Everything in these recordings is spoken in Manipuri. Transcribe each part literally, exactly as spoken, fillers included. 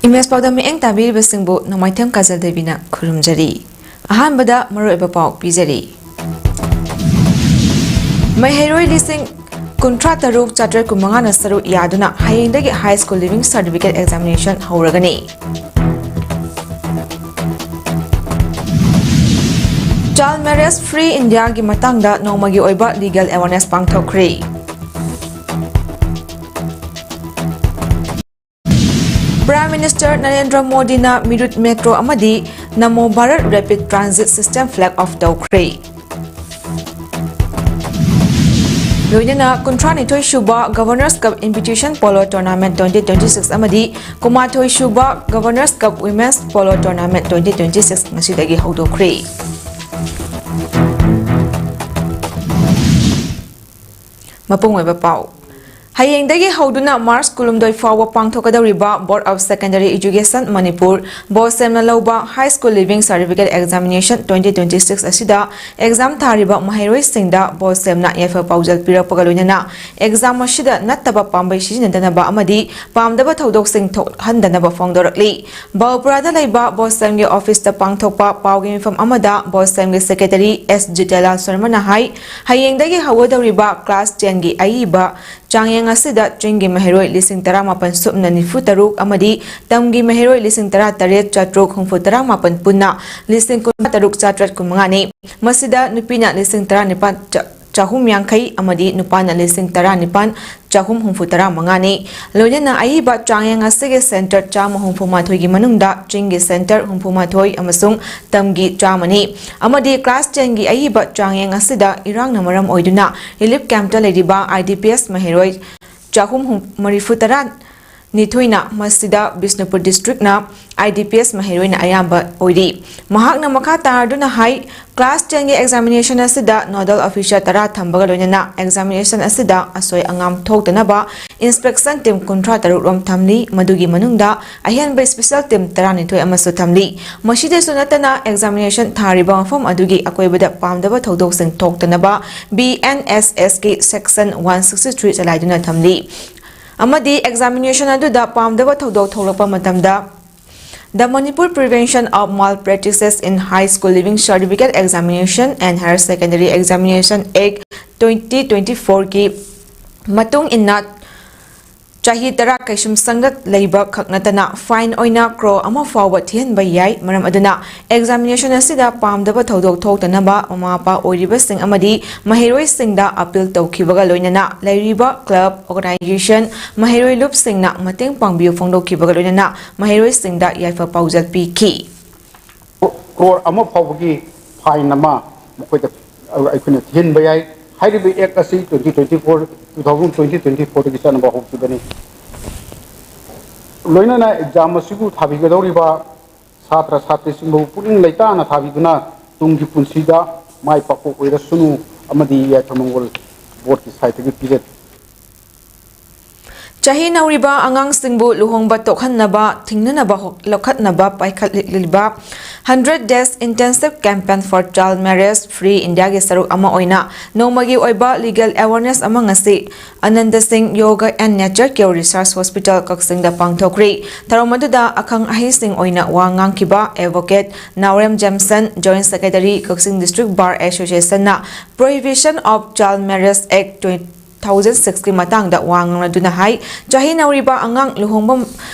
ꯏꯃꯦꯖ ꯄꯥꯎꯗꯝ ꯃꯤꯠꯌꯦꯡ ꯇꯥꯕꯤꯔꯤꯕꯁꯤꯡꯕꯨ ꯅꯣꯡꯃꯥꯏꯊꯦꯝ ꯀꯥꯖꯜ ꯗꯦꯕꯤꯅ ꯈꯨꯔꯨꯝꯖꯔꯤ꯫ ꯑꯍꯥꯟꯕꯗ ꯃꯔꯨꯑꯣꯏꯕ ꯄꯥꯎ ꯄꯤꯖꯔꯤ꯫ ꯃꯍꯩꯔꯣꯏ ꯂꯤꯁꯤꯡ ꯀꯨꯟꯊ꯭ꯔꯥ ꯇꯔꯨꯛ ꯆꯥꯇ꯭ꯔꯦꯠ ꯀꯨꯟꯃꯉꯥꯅ ꯁꯔꯨꯛ ꯌꯥꯗꯨꯅ ꯍꯌꯦꯡꯗꯒꯤ High School Leaving Certificate Examination ꯍꯧꯔꯒꯅꯤ꯫ Child Marriage Free Indiaꯒꯤ ꯃꯇꯥꯡꯗ ꯅꯣꯡꯃꯒꯤ ꯑꯣꯏꯕ Legal Awareness ꯄꯥꯡꯊꯣꯛꯈ꯭ꯔꯦ꯫ Prime Minister Narendra ꯃꯣꯗꯤꯅ ꯃꯤꯔꯨꯠ Metro ꯑꯃꯗꯤ Namo Bharat Rapid Transit System Flag Off ꯇꯧꯈ꯭ꯔꯦ꯫ ꯂꯣꯏꯅꯅ ꯀꯨꯟꯊ꯭ꯔꯥꯅꯤꯊꯣꯏ ꯁꯨꯕ Governors Cup Invitation Polo Tournament twenty twenty-six ꯑꯃꯗꯤ ꯀꯨꯟꯃꯥꯊꯣꯏ ꯁꯨꯕ Governors Cup Women's Polo Tournament twenty twenty-six ꯉꯁꯤꯗꯒꯤ ꯍꯧꯗꯣꯛꯈ꯭ꯔꯦ꯫ ꯃꯄꯨꯡ ꯑꯣꯏꯕ ꯄꯥꯎ꯫ ꯍꯌꯦꯡꯗꯒꯤ ꯍꯧꯗꯨꯅ March ꯀꯨꯟꯍꯨꯝꯗꯣꯏ ꯐꯥꯎꯕ ꯄꯥꯡꯊꯣꯛꯀꯗꯧꯔꯤꯕ Board of Secondary Education Manipur, BOSEMꯅ ꯂꯧꯕ High School Leaving Certificate Examination twenty twenty-six ꯑꯁꯤꯗ exam ꯊꯥꯔꯤꯕ ꯃꯍꯩꯔꯣꯏꯁꯤꯡꯗ BOSEMꯅ ꯌꯥꯏꯐ ꯄꯥꯎꯖꯦꯜ ꯄꯤꯔꯛꯄꯒ ꯂꯣꯏꯅꯅ exam ꯑꯁꯤꯗ ꯅꯠꯇꯕ ꯄꯥꯝꯕꯩ ꯁꯤꯖꯤꯟꯅꯗꯅꯕ ꯑꯃꯗꯤ ꯄꯥꯝꯗꯕ ꯊꯧꯗꯣꯛꯁꯤꯡ ꯊꯣꯛꯍꯟꯗꯅꯕ ꯐꯣꯡꯗꯣꯔꯛꯂꯤ꯫ ꯕꯥꯎꯄꯨꯔꯥꯗ ꯂꯩꯕ BOSEMꯒꯤ officeꯇ ꯄꯥꯡꯊꯣꯛꯄ ꯄꯥꯎꯒꯤ ꯃꯤꯐꯝ ꯑꯃꯗ BOSEMꯒꯤ Secretary S ꯖꯤꯇꯦꯂꯥ ꯁꯔꯃꯅ ꯍꯥꯏ, ꯍꯌꯦꯡꯗꯒꯤ ꯍꯧꯒꯗꯧꯔꯤꯕ class tenꯒꯤ ꯑꯏꯕ ꯆꯥꯡꯌꯦꯡ ꯑꯁꯤꯗ ꯆꯤꯡꯒꯤ ꯃꯍꯩꯔꯣꯏ ꯂꯤꯁꯤꯡ ꯇꯔꯥꯃꯥꯄꯟ ꯁꯨꯞꯅ ꯅꯤꯐꯨ ꯇꯔꯨꯛ ꯑꯃꯗꯤ ꯇꯝꯒꯤ ꯃꯍꯩꯔꯣꯏ ꯂꯤꯁꯤꯡ ꯇꯔꯥ ꯇꯔꯦꯠ ꯆꯥꯇ꯭ꯔꯨꯛ ꯍꯨꯝꯐꯨ ꯇꯔꯥ ꯃꯥꯄꯟ ꯄꯨꯟꯅ ꯂꯤꯁꯤꯡ ꯀꯨꯟꯊ꯭ꯔꯥ ꯇꯔꯨꯛ ꯆꯥꯇ꯭ꯔꯦꯠ ꯀꯨꯟ ꯃꯉꯥꯅꯤ꯫ ꯃꯁꯤꯗ ꯅꯨꯄꯤꯅ ꯂꯤꯁꯤꯡ ꯇꯔꯥꯅꯤꯄꯥꯟ ꯆ-, ꯆꯍꯨꯝ ꯌꯥꯡꯈꯩ ꯑꯃꯗꯤ ꯅꯨꯄꯥꯅ ꯂꯤꯁꯤꯡ ꯇꯔꯥꯅꯤꯄꯥꯟ ꯆꯍꯨꯝ ꯍꯨꯝꯐꯨ ꯇꯔꯥ ꯃꯉꯥꯅꯤ꯫ ꯂꯣꯏꯅꯅ ꯑꯏꯕ ꯆꯥꯡꯌꯦꯡ ꯑꯁꯤꯒꯤ center ꯆꯥꯝꯃ ꯍꯨꯝꯐꯨ ꯃꯥꯊꯣꯏꯒꯤ ꯃꯅꯨꯡꯗ ꯆꯤꯡꯒꯤ center ꯍꯨꯝꯐꯨ ꯃꯥꯊꯣꯏ ꯑꯃꯁꯨꯡ ꯇꯝꯒꯤ ꯆꯥꯝꯃꯅꯤ꯫ ꯑꯃꯗꯤ class tenꯒꯤ ꯑꯏꯕ ꯆꯥꯡꯌꯦꯡ ꯑꯁꯤꯗ ꯏꯔꯥꯡꯅ ꯃꯔꯝ ꯑꯣꯏꯗꯨꯅ relief campꯇ ꯂꯩꯔꯤꯕ IDPs ꯃꯍꯩꯔꯣꯏ ꯆꯍꯨꯝ ꯃꯔꯤꯐꯨ ꯇꯔꯥ ꯅꯤꯊꯣꯏꯅ, ꯃꯁꯤꯗ ꯕꯤꯁꯅꯨꯄꯨꯔ districtꯅ IDPs ꯃꯍꯩꯔꯣꯏꯅ ꯑꯌꯥꯝꯕ ꯑꯣꯏꯔꯤ꯫ ꯃꯍꯥꯛꯅ ꯃꯈꯥ ꯇꯥꯔꯗꯨꯅ ꯍꯥꯏ, class tenꯒꯤ examination ꯑꯁꯤꯗ nodal officer ꯇꯔꯥ ꯊꯝꯕꯒ ꯂꯣꯏꯅꯅ examination ꯑꯁꯤꯗ ꯑꯁꯣꯏ ꯑꯉꯥꯝ ꯊꯣꯛꯇꯅꯕ inspection team ꯀꯨꯟꯊ꯭ꯔꯥ ꯇꯔꯨꯛ ꯔꯣꯝ ꯊꯝꯂꯤ, ꯃꯗꯨꯒꯤ ꯃꯅꯨꯡꯗ ꯑꯍꯦꯟꯕ special team ꯇꯔꯥꯅꯤꯊꯣꯏ ꯑꯃꯁꯨ ꯊꯝꯂꯤ꯫ ꯃꯁꯤꯗꯁꯨ ꯅꯠꯇꯅ examination ꯊꯥꯔꯤꯕ ꯃꯐꯝ ꯑꯗꯨꯒꯤ ꯑꯀꯣꯏꯕꯗ ꯄꯥꯝꯗꯕ ꯊꯧꯗꯣꯛꯁꯤꯡ ꯊꯣꯛꯇꯅꯕ BNSSꯀꯤ section one sixty three ꯆꯂꯥꯏꯗꯨꯅ ꯊꯝꯂꯤ꯫ ꯑꯃꯗꯤ examination ꯑꯗꯨꯗ ꯄꯥꯝꯗꯕ ꯊꯧꯗꯣꯛ ꯊꯣꯛꯂꯛꯄ ꯃꯇꯝꯗ The Manipur Prevention of Malpractices in High School Leaving Certificate Examination and Higher Secondary Examination Act twenty twenty-four ꯒꯤ ꯃꯇꯨꯡ ꯏꯟꯅ ꯆꯍꯤ ꯇꯔꯥ ꯀꯩꯁꯨꯝꯁꯪꯗ ꯂꯩꯕ ꯈꯛ ꯅꯠꯇꯅ fine ꯑꯣꯏꯅ ꯀ꯭ꯔꯣꯔ ꯑꯃ ꯐꯥꯎꯕ ꯊꯤꯍꯟꯕ ꯌꯥꯏ꯫ ꯃꯔꯝ ꯑꯗꯨꯅ examination ꯑꯁꯤꯗ ꯄꯥꯝꯗꯕ ꯊꯧꯗꯣꯛ ꯊꯣꯛꯇꯅꯕ ꯃꯃꯥ ꯃꯄꯥ ꯑꯣꯏꯔꯤꯕꯁꯤꯡ ꯑꯃꯗꯤ ꯃꯍꯩꯔꯣꯏꯁꯤꯡꯗ appeal ꯇꯧꯈꯤꯕꯒ ꯂꯣꯏꯅꯅ ꯂꯩꯔꯤꯕ club, organization, ꯃꯍꯩꯔꯣꯏ ꯂꯨꯞꯁꯤꯡꯅ ꯃꯇꯦꯡ ꯄꯥꯡꯕꯤꯌꯨ ꯐꯣꯡꯗꯣꯛꯈꯤꯕꯒ ꯂꯣꯏꯅꯅ ꯃꯍꯩꯔꯣꯏꯁꯤꯡꯗ ꯌꯥꯏꯐ ꯄꯥꯎꯖꯦꯜ ꯄꯤꯈꯤ꯫ ꯀ꯭ꯔꯣꯔ ꯑꯃ ꯐꯥꯎꯕꯒꯤ fine ꯑꯃ ꯃꯈꯣꯏꯗ ꯑꯩꯈꯣꯏꯅ ꯊꯤꯍꯟꯕ ꯌꯥꯏ꯫ ꯍꯥꯏꯔꯤꯕ act ꯑꯁꯤ twenty twenty-four, two thousand twenty twenty-four ꯗꯒꯤ ꯆꯠꯅꯕ ꯍꯧꯈꯤꯕꯅꯤ꯫ ꯂꯣꯏꯅꯅ exam ꯑꯁꯤꯕꯨ ꯊꯥꯕꯤꯒꯗꯧꯔꯤꯕ ꯁꯥꯇ꯭ꯔ ꯁꯥꯇ꯭ꯔꯤꯁꯤꯡꯕꯨ ꯄꯨꯛꯅꯤꯡ ꯂꯩꯇꯥꯅ ꯊꯥꯕꯤꯗꯨꯅ ꯇꯨꯡꯒꯤ ꯄꯨꯟꯁꯤꯗ ꯃꯥꯏ ꯄꯥꯛꯄ ꯑꯣꯏꯔꯁꯅꯨ ꯑꯃꯗꯤ ꯌꯥꯏꯐ ꯃꯪꯒꯣꯜ board ꯀꯤ side ꯇꯒꯤ ꯄꯤꯖꯔꯤ꯫ ꯆꯍꯤ ꯅꯧꯔꯤꯕ ꯑꯉꯥꯡꯁꯤꯡꯕꯨ ꯂꯨꯍꯣꯡꯕ ꯇꯣꯛꯍꯟꯅꯕ ꯊꯤꯡꯅꯅꯕ ꯍꯣ- ꯂꯧꯈꯠꯅꯕ ꯄꯥꯏꯈꯠꯂꯛꯂꯤꯕ Hundred Days Intensive Campaign for Child Marriage Free India ꯒꯤ ꯁꯔꯨꯛ ꯑꯃ ꯑꯣꯏꯅ ꯅꯣꯡꯃꯒꯤ ꯑꯣꯏꯕ legal awareness ꯑꯃ ꯉꯁꯤ ꯑꯅꯟꯗ ꯁꯤꯡ Yoga and Nature Care Research Hospital ꯀꯛꯆꯤꯡꯗ ꯄꯥꯡꯊꯣꯛꯈ꯭ꯔꯤ꯫ ꯊꯧꯔꯝ ꯑꯗꯨꯗ ꯑꯈꯪ ꯑꯍꯩꯁꯤꯡ ꯑꯣꯏꯅ ꯋꯥ ꯉꯥꯡꯈꯤꯕ Advocate ꯅꯥꯎꯔꯦꯝ ꯖꯦꯝꯁꯟ, Joint Secretary, Kakching District Bar Association ꯅ Prohibition of Child Marriage Act two thousand six ꯀꯤ ꯃꯇꯥꯡꯗ ꯋꯥ ꯉꯥꯡꯅꯗꯨꯅ ꯍꯥꯏ, ꯆꯍꯤ ꯅꯧꯔꯤꯕ ꯑꯉꯥꯡ ꯂꯨꯍꯣꯡꯕ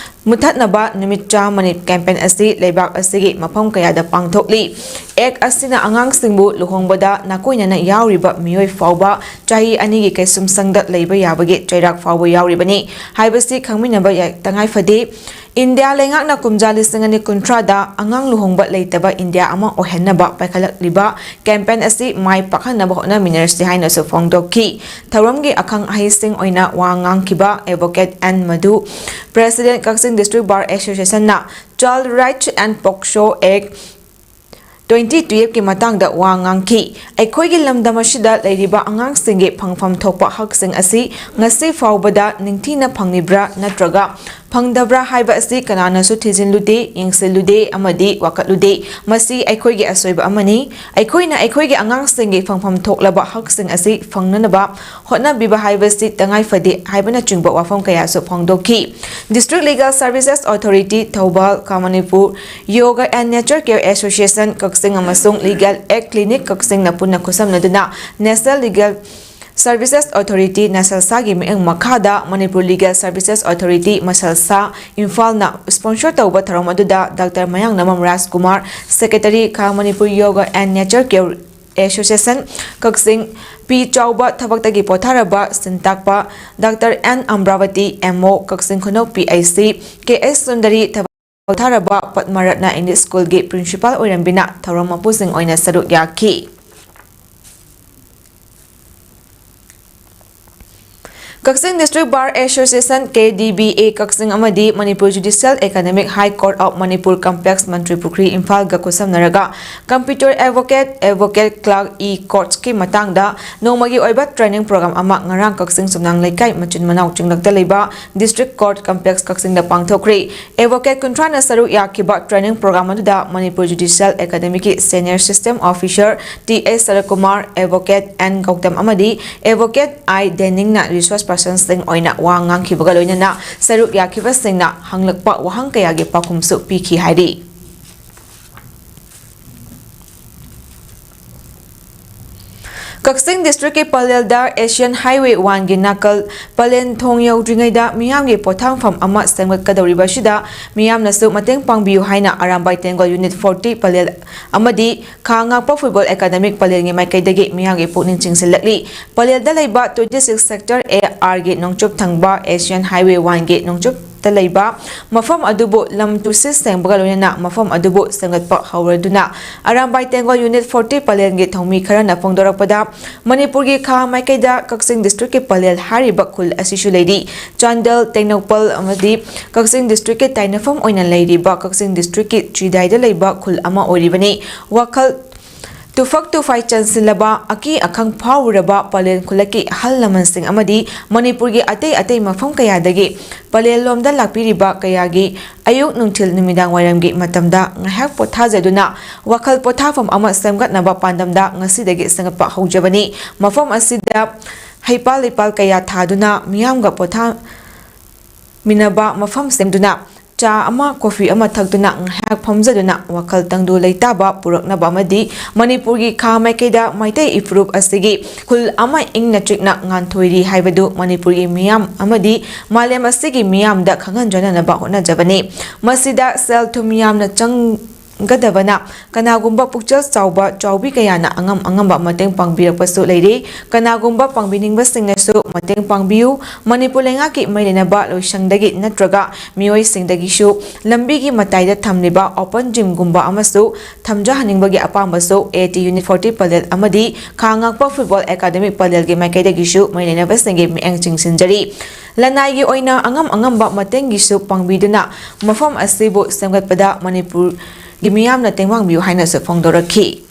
ꯃꯨꯊꯠꯅꯕ ꯅꯨꯃꯤꯠ ꯆꯥꯝꯃꯅꯤ campaign ꯑꯁꯤ ꯂꯩꯕꯥꯛ ꯑꯁꯤꯒꯤ ꯃꯐꯝ ꯀꯌꯥꯗ ꯄꯥꯡꯊꯣꯛꯂꯤ꯫ Act ꯑꯁꯤꯅ ꯑꯉꯥꯡꯁꯤꯡꯕꯨ ꯂꯨꯍꯣꯡꯕꯗ ꯅꯥꯀꯣꯏꯅꯅ ꯌꯥꯎꯔꯤꯕ ꯃꯤꯑꯣꯏ ꯐꯥꯎꯕ ꯆꯍꯤ ꯑꯅꯤꯒꯤ ꯀꯩꯁꯨꯝꯁꯪꯗ ꯂꯩꯕ ꯌꯥꯕꯒꯤ ꯆꯩꯔꯥꯛ ꯐꯥꯎꯕ ꯌꯥꯎꯔꯤꯕꯅꯤ ꯍꯥꯏꯕꯁꯤ ꯈꯪꯃꯤꯟꯅꯕ ꯌꯥ-, ꯇꯉꯥꯏ ꯐꯗꯦ꯫ ꯏꯟꯗꯤꯌꯥ ꯂꯩꯉꯥꯛꯅ ꯀꯨꯝꯖꯥ ꯂꯤꯁꯤꯡ ꯑꯅꯤ ꯀꯨꯟꯊ꯭ꯔꯥꯗ ꯑꯉꯥꯡ ꯂꯨꯍꯣꯡꯕ ꯂꯩꯇꯕ ꯏꯟꯗꯤꯌꯥ ꯑꯃ ꯑꯣꯏꯍꯟꯅꯕ ꯄꯥꯏꯈꯠꯂꯛꯂꯤꯕ campaign ꯑꯁꯤ ꯃꯥꯏ ꯄꯥꯛꯍꯟꯅꯕ ꯍꯣꯠꯅꯃꯤꯟꯅꯔꯁꯤ ꯍꯥꯏꯅꯁꯨ ꯐꯣꯡꯗꯣꯛꯈꯤ꯫ ꯊꯧꯔꯝꯒꯤ ꯑꯈꯪ ꯑꯍꯩꯁꯤꯡ ꯑꯣꯏꯅ ꯋꯥ ꯉꯥꯡꯈꯤꯕ Advocate N Madhu, President, Kakching District Bar Association ꯅ Child Rights and POCSO Act twenty twelve ꯀꯤ ꯃꯇꯥꯡꯗ ꯋꯥ ꯉꯥꯡꯈꯤ꯫ ꯑꯩꯈꯣꯏꯒꯤ ꯂꯝꯗꯝ ꯑꯁꯤꯗ ꯂꯩꯔꯤꯕ ꯑꯉꯥꯡꯁꯤꯡꯒꯤ ꯐꯪꯐꯝ ꯊꯣꯛꯄ ꯍꯛꯁꯤꯡ ꯑꯁꯤ ꯉꯁꯤ ꯐꯥꯎꯕꯗ ꯅꯤꯡꯊꯤꯅ ꯐꯪꯂꯤꯕ꯭ꯔꯥ ꯅꯠꯇ꯭ꯔꯒ ꯐꯪꯗꯕ꯭ꯔꯥ ꯍꯥꯏꯕ ꯑꯁꯤ ꯀꯅꯥꯅꯁꯨ ꯊꯤꯖꯤꯜꯂꯨꯗꯦ, ꯌꯦꯡꯁꯤꯜꯂꯨꯗꯦ ꯑꯃꯗꯤ ꯋꯥꯀꯠꯂꯨꯗꯦ꯫ ꯃꯁꯤ ꯑꯩꯈꯣꯏꯒꯤ ꯑꯁꯣꯏꯕ ꯑꯃꯅꯤ꯫ ꯑꯩꯈꯣꯏꯅ ꯑꯩꯈꯣꯏꯒꯤ ꯑꯉꯥꯡꯁꯤꯡꯒꯤ ꯐꯪꯐꯝ ꯊꯣꯛꯂꯕ ꯍꯛꯁꯤꯡ ꯑꯁꯤ ꯐꯪꯅꯅꯕ ꯍꯣꯠꯅꯕꯤꯕ ꯍꯥꯏꯕꯁꯤ ꯇꯉꯥꯏ ꯐꯗꯦ ꯍꯥꯏꯕꯅꯆꯤꯡꯕ ꯋꯥꯐꯝ ꯀꯌꯥꯁꯨ ꯐꯣꯡꯗꯣꯛꯈꯤ꯫ District Legal Services Authority, Thoubal, ꯈꯥ Manipur Yoga and Nature Care Association ꯀꯛꯆꯤꯡ ꯑꯃꯁꯨꯡ Legal Aid Clinic ꯀꯛꯆꯤꯡꯅ ꯄꯨꯟꯅ ꯈꯨꯠꯁꯝꯅꯗꯨꯅ National Legal Services Authority, ꯅꯁꯜꯁꯥꯒꯤ ꯃꯤꯠꯌꯦꯡ ꯃꯈꯥꯗ Manipur Legal Services Authority, ꯃꯁꯜꯁꯥ, ꯏꯝꯐꯥꯜꯅ sponsor ꯇꯧꯕ ꯊꯧꯔꯝ ꯑꯗꯨꯗ Doctor ꯃꯌꯥꯡꯅꯃꯝ ꯔꯥꯖꯀꯨꯃꯥꯔ, Secretary, ꯈꯥ Manipur Yoga and Nature Care Association ꯀꯛꯆꯤꯡ, ꯄꯤ ꯆꯥꯎꯕ, ꯊꯕꯛꯇꯒꯤ ꯄꯣꯊꯥꯔꯕ ꯁꯤꯟꯇꯥꯛꯄ Doctor N Ambrawati, M O, Kakching Khunou P I C, K S Sundari, ꯊꯕꯛ ꯄꯣꯊꯥꯔꯕ ꯄꯗꯃꯔꯠꯅ English Schoolꯒꯤ Principal ꯑꯣꯏꯔꯝꯕꯤꯅ ꯊꯧꯔꯝ ꯃꯄꯨꯁꯤꯡ ꯑꯣꯏꯅ ꯁꯔꯨꯛ ꯌꯥꯈꯤ꯫ ꯀꯛꯆꯤꯡ District Bar Association, K D B A, ꯀꯛꯆꯤꯡ ꯑꯃꯗꯤ Manipur Judicial Academic High Court of Manipur Complex, ꯃꯟꯇ꯭ꯔꯤ ꯄꯨꯈ꯭ꯔꯤ, ꯏꯝꯐꯥꯜꯒ ꯈꯨꯠꯁꯝꯅꯔꯒ Computer Advocate, Advocate Clerk E Courtsꯀꯤ ꯃꯇꯥꯡꯗ ꯅꯣꯡꯃꯒꯤ ꯑꯣꯏꯕ training program ꯑꯃ ꯉꯔꯥꯡ ꯀꯛꯆꯤꯡ ꯆꯨꯝꯅꯥꯡ ꯂꯩꯀꯥꯏ ꯃꯆꯤꯟ ꯃꯅꯥꯎ ꯆꯤꯡꯂꯛꯇ ꯂꯩꯕ District Court Complex ꯀꯛꯆꯤꯡꯗ ꯄꯥꯡꯊꯣꯛꯈ꯭ꯔꯦ꯫ Advocate ꯀꯨꯟꯊ꯭ꯔꯥꯅ ꯁꯔꯨꯛ ꯌꯥꯈꯤꯕ training program ꯑꯗꯨꯗ Manipur Judicial Academyꯒꯤ Senior System Officer T S ꯁꯔꯠꯀꯨꯃꯥꯔ, Advocate N Gautam ꯑꯃꯗꯤ Advocate I ꯗꯦꯅꯤꯡꯅ resource personꯁꯤꯡ ꯑꯣꯏꯅ ꯋꯥ ꯉꯥꯡꯈꯤꯕꯒ ꯂꯣꯏꯅꯅ ꯁꯔꯨꯛ ꯌꯥꯈꯤꯕꯁꯤꯡꯅ ꯍꯪꯂꯛꯄ ꯋꯥꯍꯪ ꯀꯌꯥꯒꯤ ꯄꯥꯎꯈꯨꯝꯁꯨ ꯄꯤꯈꯤ ꯍꯥꯏꯔꯤ꯫ ꯀꯛꯆꯤꯡ Districtꯀꯤ ꯄꯂꯦꯜꯗ Asian Highway Oneꯒꯤ ꯅꯥꯀꯜ ꯄꯂꯦꯜ ꯊꯣꯡ ꯌꯧꯗ꯭ꯔꯤꯉꯩꯗ ꯃꯤꯌꯥꯝꯒꯤ ꯄꯣꯊꯥꯐꯝ ꯑꯃ ꯁꯦꯝꯒꯠꯀꯗꯧꯔꯤꯕ ꯑꯁꯤꯗ ꯃꯤꯌꯥꯝꯅꯁꯨ ꯃꯇꯦꯡ ꯄꯥꯡꯕꯤꯌꯨ ꯍꯥꯏꯅ ꯑꯔꯥꯝꯕꯥꯏ ꯇꯦꯡꯒꯣꯜ Unit forty ꯄꯂꯦꯜ ꯑꯃꯗꯤ ꯈꯥ ꯉꯥꯛꯄ Football Academy ꯄꯂꯦꯜꯒꯤ ꯃꯥꯏꯀꯩꯗꯒꯤ ꯃꯤꯌꯥꯝꯒꯤ ꯄꯨꯛꯅꯤꯡ ꯆꯤꯡꯁꯤꯜꯂꯛꯂꯤ꯫ ꯄꯂꯦꯜꯗ ꯂꯩꯕ twenty six Sector A Rꯒꯤ ꯅꯣꯡꯆꯨꯞ ꯊꯪꯕ Asian Highway Oneꯒꯤ ꯅꯣꯡꯆꯨꯞꯇ ꯂꯩꯕ ꯃꯐꯝ ꯑꯗꯨꯕꯨ ꯂꯝ ꯇꯨꯁꯤꯠ ꯁꯦꯡꯕꯒ ꯂꯣꯏꯅꯅ ꯃꯐꯝ ꯑꯗꯨꯕꯨ ꯁꯦꯝꯒꯠꯄ ꯍꯧꯔꯗꯨꯅ ꯑꯔꯥꯝꯕꯥꯏ ꯇꯦꯡꯒꯣꯜ Unit forty ꯄꯂꯦꯜꯒꯤ ꯊꯧꯃꯤ ꯈꯔꯅ ꯐꯣꯡꯗꯣꯔꯛꯄꯗ, ꯃꯅꯤꯄꯨꯔꯒꯤ ꯈꯥ ꯃꯥꯏꯀꯩꯗ ꯀꯛꯆꯤꯡ Districtꯀꯤ ꯄꯂꯦꯜ ꯍꯥꯏꯔꯤꯕ ꯈꯨꯜ ꯑꯁꯤꯁꯨ ꯂꯩꯔꯤ꯫ ꯆꯥꯟꯗꯦꯜ, ꯇꯦꯡꯅꯧꯄꯜ ꯑꯃꯗꯤ ꯀꯛꯆꯤꯡ Districtꯀꯤ ꯇꯥꯏꯅꯐꯝ ꯑꯣꯏꯅ ꯂꯩꯔꯤꯕ ꯀꯛꯆꯤꯡ Districtꯀꯤ ꯆꯤꯗꯥꯏꯗ ꯂꯩꯕ ꯈꯨꯜ ꯑꯃ ꯑꯣꯏꯔꯤꯕꯅꯤ꯫ ꯋꯥꯈꯜ ꯇꯨꯐꯛ ꯇꯨꯐꯥꯏ ꯆꯟꯁꯤꯜꯂꯕ ꯑꯀꯤ ꯑꯈꯪ ꯐꯥꯎꯔꯨꯔꯕ ꯄꯂꯦꯜ ꯈꯨꯜꯂꯛꯀꯤ ꯑꯍꯜ ꯂꯃꯟꯁꯤꯡ ꯑꯃꯗꯤ ꯃꯅꯤꯄꯨꯔꯒꯤ ꯑꯇꯩ ꯑꯇꯩ ꯃꯐꯝ ꯀꯌꯥꯗꯒꯤ ꯄꯂꯦꯜ ꯂꯣꯝꯗ ꯂꯥꯛꯄꯤꯔꯤꯕ ꯀꯌꯥꯒꯤ ꯑꯌꯨꯛ, ꯅꯨꯡꯊꯤꯜ, ꯅꯨꯃꯤꯗꯥꯡ ꯋꯥꯏꯔꯝꯒꯤ ꯃꯇꯝꯗ ꯉꯥꯏꯍꯥꯛ ꯄꯣꯊꯥꯖꯗꯨꯅ ꯋꯥꯈꯜ ꯄꯣꯊꯥꯐꯝ ꯑꯃ ꯁꯦꯝꯒꯠꯅꯕ ꯄꯥꯟꯗꯝꯗ ꯉꯁꯤꯗꯒꯤ ꯁꯦꯝꯒꯠꯄ ꯍꯧꯖꯕꯅꯤ꯫ ꯃꯐꯝ ꯑꯁꯤꯗ ꯍꯩꯄꯥꯜ ꯂꯩꯄꯥꯜ ꯀꯌꯥ ꯊꯥꯗꯨꯅ ꯃꯤꯌꯥꯝꯒ ꯄꯣꯊꯥꯃꯤꯟꯅꯕ ꯃꯐꯝ ꯁꯦꯝꯗꯨꯅ ꯆꯥ ꯑꯃ, ꯀꯣꯐꯤ ꯑꯃ ꯊꯛꯇꯨꯅ ꯉꯥꯏꯍꯥꯛ ꯐꯝꯖꯗꯨꯅ ꯋꯥꯈꯜ ꯇꯪꯗꯨ ꯂꯩꯇꯥꯕ ꯄꯨꯔꯛꯅꯕ ꯑꯃꯗꯤ ꯃꯅꯤꯄꯨꯔꯒꯤ ꯈꯥ ꯃꯥꯏꯀꯩꯗ ꯃꯩꯇꯩ ꯏꯐꯨꯔꯨꯞ ꯑꯁꯤꯒꯤ ꯈꯨꯜ ꯑꯃ ꯏꯪꯅ ꯆꯤꯛꯅ ꯉꯥꯟꯊꯣꯏꯔꯤ ꯍꯥꯏꯕꯗꯨ ꯃꯅꯤꯄꯨꯔꯒꯤ ꯃꯤꯌꯥꯝ ꯑꯃꯗꯤ ꯃꯥꯂꯦꯝ ꯑꯁꯤꯒꯤ ꯃꯤꯌꯥꯝꯗ ꯈꯪꯍꯟꯖꯅꯅꯕ ꯍꯣꯠꯅꯖꯕꯅꯤ꯫ ꯃꯁꯤꯗ ꯁꯦꯜ ꯊꯨꯝ ꯌꯥꯝꯅ ꯆꯪꯒꯗꯕꯅ ꯀꯅꯥꯒꯨꯝꯕ ꯄꯨꯛꯆꯦꯜ ꯆꯥꯎꯕ ꯆꯥꯎꯕꯤ ꯀꯌꯥꯅ ꯑꯉꯝ ꯑꯉꯝꯕ ꯃꯇꯦꯡ ꯄꯥꯡꯕꯤꯔꯛꯄꯁꯨ ꯂꯩꯔꯤ꯫ ꯀꯅꯥꯒꯨꯝꯕ ꯄꯥꯡꯕꯤꯅꯤꯡꯕꯁꯤꯡꯅꯁꯨ ꯃꯇꯦꯡ ꯄꯥꯡꯕꯤꯌꯨ꯫ ꯃꯅꯤꯄꯨꯔ ꯂꯩꯉꯥꯛꯀꯤ ꯃꯔꯤ ꯂꯩꯅꯕ ꯂꯣꯏꯁꯪꯗꯒꯤ ꯅꯠꯇ꯭ꯔꯒ ꯃꯤꯑꯣꯏꯁꯤꯡꯗꯒꯤꯁꯨ ꯂꯝꯕꯤꯒꯤ ꯃꯇꯥꯏꯗ ꯊꯝꯂꯤꯕ open gymꯒꯨꯝꯕ ꯑꯃꯁꯨ ꯊꯝꯖꯍꯟꯅꯤꯡꯕꯒꯤ ꯑꯄꯥꯝꯕꯁꯨ AT Unit forty ꯄꯂꯦꯜ ꯑꯃꯗꯤ ꯈꯥ ꯉꯥꯛꯄ Football Academy ꯄꯂꯦꯜꯒꯤ ꯃꯥꯏꯀꯩꯗꯒꯤꯁꯨ ꯃꯔꯤ ꯂꯩꯅꯕꯁꯤꯡꯒꯤ ꯃꯤꯠꯌꯦꯡ ꯆꯤꯡꯁꯤꯟꯖꯔꯤ꯫ ꯂꯅꯥꯏꯒꯤ ꯑꯣꯏꯅ ꯑꯉꯝ ꯑꯉꯝꯕ ꯃꯇꯦꯡꯒꯤꯁꯨ ꯄꯥꯡꯕꯤꯗꯨꯅ ꯃꯐꯝ ꯑꯁꯤꯕꯨ ꯁꯦꯝꯒꯠꯄꯗ ꯃꯅꯤꯄꯨꯔꯒꯤ ꯃꯤꯌꯥꯝꯅ ꯇꯦꯡꯕꯥꯡꯕꯤꯌꯨ ꯍꯥꯏꯅꯁꯨ ꯐꯣꯡꯗꯣꯔꯛꯈꯤ꯫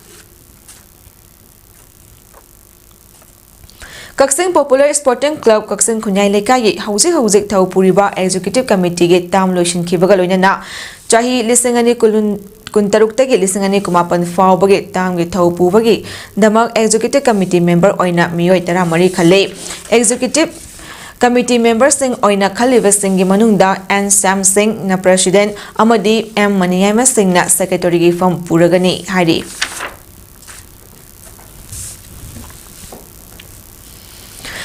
ꯀꯛꯆꯤꯡ Popular Sporting Club ꯀꯛꯆꯤꯡ ꯈꯨꯟꯌꯥꯏ ꯂꯩꯀꯥꯏꯒꯤ ꯍꯧꯖꯤꯛ ꯍꯧꯖꯤꯛ ꯊꯧ ꯄꯨꯔꯤꯕ Executive Committeeꯒꯤ term ꯂꯣꯏꯁꯤꯟꯈꯤꯕꯒ ꯂꯣꯏꯅꯅ ꯆꯍꯤ ꯂꯤꯁꯤꯡ ꯑꯅꯤ ꯀꯨꯟ, ꯀꯨꯟꯇꯔꯨꯛꯇꯒꯤ ꯂꯤꯁꯤꯡ ꯑꯅꯤ ꯀꯨꯟꯃꯥꯄꯟ ꯐꯥꯎꯕꯒꯤ termꯒꯤ ꯊꯧ ꯄꯨꯕꯒꯤꯗꯃꯛ Executive Committee member ꯑꯣꯏꯅ ꯃꯤꯑꯣꯏ ꯇꯔꯥꯃꯔꯤ ꯈꯜꯂꯤ꯫ Executive Committee memberꯁꯤꯡ ꯑꯣꯏꯅ ꯈꯜꯂꯤꯕꯁꯤꯡꯒꯤ ꯃꯅꯨꯡꯗ N ꯁ꯭ꯌꯥꯝ ꯁꯤꯡꯅ president ꯑꯃꯗꯤ M ꯃꯅꯤꯌꯥꯏꯃ ꯁꯤꯡꯅ secretaryꯒꯤ ꯐꯝ ꯄꯨꯔꯒꯅꯤ ꯍꯥꯏꯔꯤ꯫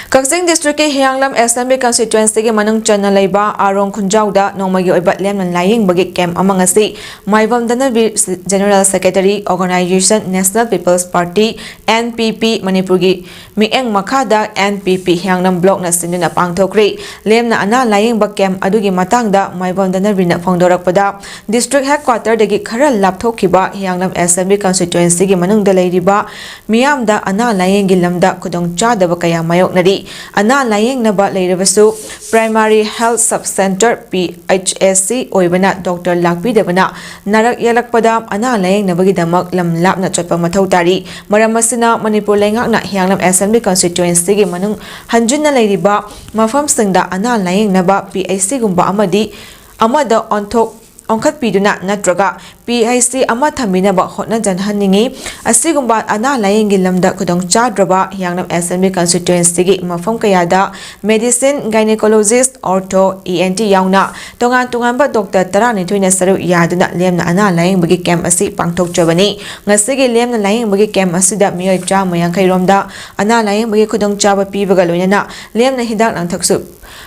ꯀꯛꯆꯤꯡ districtꯀꯤ ꯍꯤꯌꯥꯡꯂꯝ Assembly constituencyꯒꯤ ꯃꯅꯨꯡ ꯆꯟꯅ ꯂꯩꯕ ꯑꯥꯔꯣꯡ ꯈꯨꯟꯖꯥꯎꯗ ꯅꯣꯡꯃꯒꯤ ꯑꯣꯏꯕ ꯂꯦꯝꯅ ꯂꯥꯏꯌꯦꯡꯕꯒꯤ camp ꯑꯃ ꯉꯁꯤ ꯃꯥꯏꯕꯝ ꯙꯅꯕꯤꯔ, General Secretary, Organization, National People's Party, NPP, ꯃꯅꯤꯄꯨꯔꯒꯤ ꯃꯤꯠꯌꯦꯡ ꯃꯈꯥꯗ NPP ꯍꯤꯌꯥꯡꯂꯝ blockꯅ ꯁꯤꯟꯗꯨꯅ ꯄꯥꯡꯊꯣꯛꯈ꯭ꯔꯤ꯫ ꯂꯦꯝꯅ ꯑꯅꯥ ꯂꯥꯌꯦꯡꯕ camp ꯑꯗꯨꯒꯤ ꯃꯇꯥꯡꯗ ꯃꯥꯏꯕꯝ ꯙꯅꯕꯤꯔꯅ ꯐꯣꯡꯗꯣꯔꯛꯄꯗ, district headquarterꯗꯒꯤ ꯈꯔ ꯂꯥꯞꯊꯣꯛꯈꯤꯕ ꯍꯤꯌꯥꯡꯂꯝ Assembly constituencyꯒꯤ ꯃꯅꯨꯡꯗ ꯂꯩꯔꯤꯕ ꯃꯤꯌꯥꯝꯗ ꯑꯅꯥ ꯂꯥꯌꯦꯡꯒꯤ ꯂꯝꯗ ꯈꯨꯗꯣꯡꯆꯥꯗꯕ ꯀꯌꯥ ꯃꯥꯌꯣꯛꯅꯔꯤ꯫ ꯑꯅꯥ ꯂꯥꯌꯦꯡꯅꯕ ꯂꯩꯔꯕꯁꯨ Primary Health Sub Centre, P H S C, ꯑꯣꯏꯕꯅ ꯗꯣꯛꯇꯔ ꯂꯥꯛꯄꯤꯗꯕꯅ ꯅꯥꯔꯛ ꯌꯦꯛꯂꯛꯄꯗ ꯑꯅꯥ ꯂꯥꯌꯦꯡꯅꯕꯒꯤꯗꯃꯛ ꯂꯝ ꯂꯥꯞꯅ ꯆꯠꯄ ꯃꯊꯧ ꯇꯥꯔꯤ꯫ ꯃꯔꯝ ꯑꯁꯤꯅ ꯃꯅꯤꯄꯨꯔ ꯂꯩꯉꯥꯛꯅ ꯍꯤꯌꯥꯡꯂꯝ Assembly Constituency-ꯒꯤ ꯃꯅꯨꯡ ꯍꯟꯖꯤꯟꯅ ꯂꯩꯔꯤꯕ ꯃꯐꯝꯁꯤꯡꯗ ꯑꯅꯥ ꯂꯥꯌꯦꯡꯅꯕ P H C-ꯒꯨꯝꯕ ꯑꯃꯗꯤ ꯑꯃꯗ ꯑꯣꯟꯊꯣꯛ ꯑꯣꯟꯈꯠꯄꯤꯗꯨꯅ ꯅꯠꯇ꯭ꯔꯒ P H C ꯑꯃ ꯊꯝꯕꯤꯅꯕ ꯍꯣꯠꯅꯖꯍꯟꯅꯤꯡꯏ꯫ ꯑꯁꯤꯒꯨꯝꯕ ꯑꯅꯥ ꯂꯥꯌꯦꯡꯒꯤ ꯂꯝꯗ ꯈꯨꯗꯣꯡꯆꯥꯗ꯭ꯔꯕ ꯍꯤꯌꯥꯡꯂꯝ Assembly Constituency-ꯒꯤ ꯃꯐꯝ ꯀꯌꯥꯗ Medicine, Gynecologist, Ortho, E N T ꯌꯥꯎꯅ ꯇꯣꯉꯥꯟ ꯇꯣꯉꯥꯟꯕ ꯗꯣꯛꯇꯔ ꯇꯔꯥꯅꯤꯊꯣꯏꯅ ꯁꯔꯨꯛ ꯌꯥꯗꯨꯅ ꯂꯦꯝꯅ ꯑꯅꯥ ꯂꯥꯌꯦꯡꯕꯒꯤ ꯀꯦꯝꯞ ꯑꯁꯤ ꯄꯥꯡꯊꯣꯛꯆꯕꯅꯤ꯫ ꯉꯁꯤꯒꯤ ꯂꯦꯝꯅ ꯂꯥꯌꯦꯡꯕꯒꯤ ꯀꯦꯝꯞ ꯑꯁꯤꯗ ꯃꯤꯑꯣꯏ ꯆꯥꯝꯃ ꯌꯥꯡꯈꯩ ꯔꯣꯝꯗ ꯑꯅꯥ ꯂꯥꯌꯦꯡꯕꯒꯤ ꯈꯨꯗꯣꯡꯆꯥꯕ ꯄꯤꯕꯒ ꯂꯣꯏꯅꯅ ꯂꯦꯝꯅ ꯍꯤꯗꯥꯛ ꯂꯥꯡꯊꯛꯁꯨ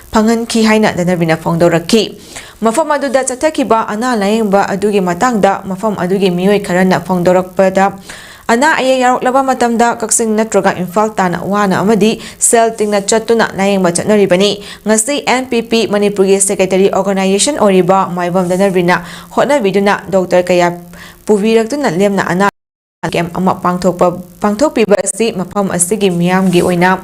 ꯐꯪꯍꯟꯈꯤ ꯍꯥꯏꯅ ꯙꯅꯕꯤꯅ ꯐꯣꯡꯗꯣꯔꯛꯈꯤ꯫ ꯃꯐꯝ ꯑꯗꯨꯗ ꯆꯠꯊꯈꯤꯕ ꯑꯅꯥ ꯂꯥꯌꯦꯡꯕ ꯑꯗꯨꯒꯤ ꯃꯇꯥꯡꯗ ꯃꯐꯝ ꯑꯗꯨꯒꯤ ꯃꯤꯑꯣꯏ ꯈꯔꯅ ꯐꯣꯡꯗꯣꯔꯛꯄꯗ, ꯑꯅꯥ ꯑꯌꯦꯛ ꯌꯥꯎꯔꯛꯂꯕ ꯃꯇꯝꯗ ꯀꯛꯆꯤꯡ ꯅꯠꯇ꯭ꯔꯒ ꯏꯝꯐꯥꯜ ꯇꯥꯟꯅ ꯋꯥꯅ ꯑꯃꯗꯤ ꯁꯦꯜ ꯇꯤꯡꯅ ꯆꯠꯇꯨꯅ ꯂꯥꯌꯦꯡꯕ ꯆꯠꯅꯔꯤꯕꯅꯤ꯫ ꯉꯁꯤ N P P ꯃꯅꯤꯄꯨꯔꯒꯤ secretary organization ꯑꯣꯏꯔꯤꯕ ꯃꯥꯏꯕꯝ ꯙꯅꯕꯤꯅ ꯍꯣꯠꯅꯕꯤꯗꯨꯅ ꯗꯣꯛꯇꯔ ꯀꯌꯥ ꯄꯨꯕꯤꯔꯛꯇꯨꯅ ꯂꯦꯝꯅ ꯑꯅꯥ ꯀꯦꯝꯞ ꯑꯃ ꯄꯥꯡꯊꯣꯛꯄ, ꯄꯥꯡꯊꯣꯛꯄꯤꯕ ꯑꯁꯤ ꯃꯐꯝ ꯑꯁꯤꯒꯤ ꯃꯤꯌꯥꯝꯒꯤ ꯑꯣꯏꯅ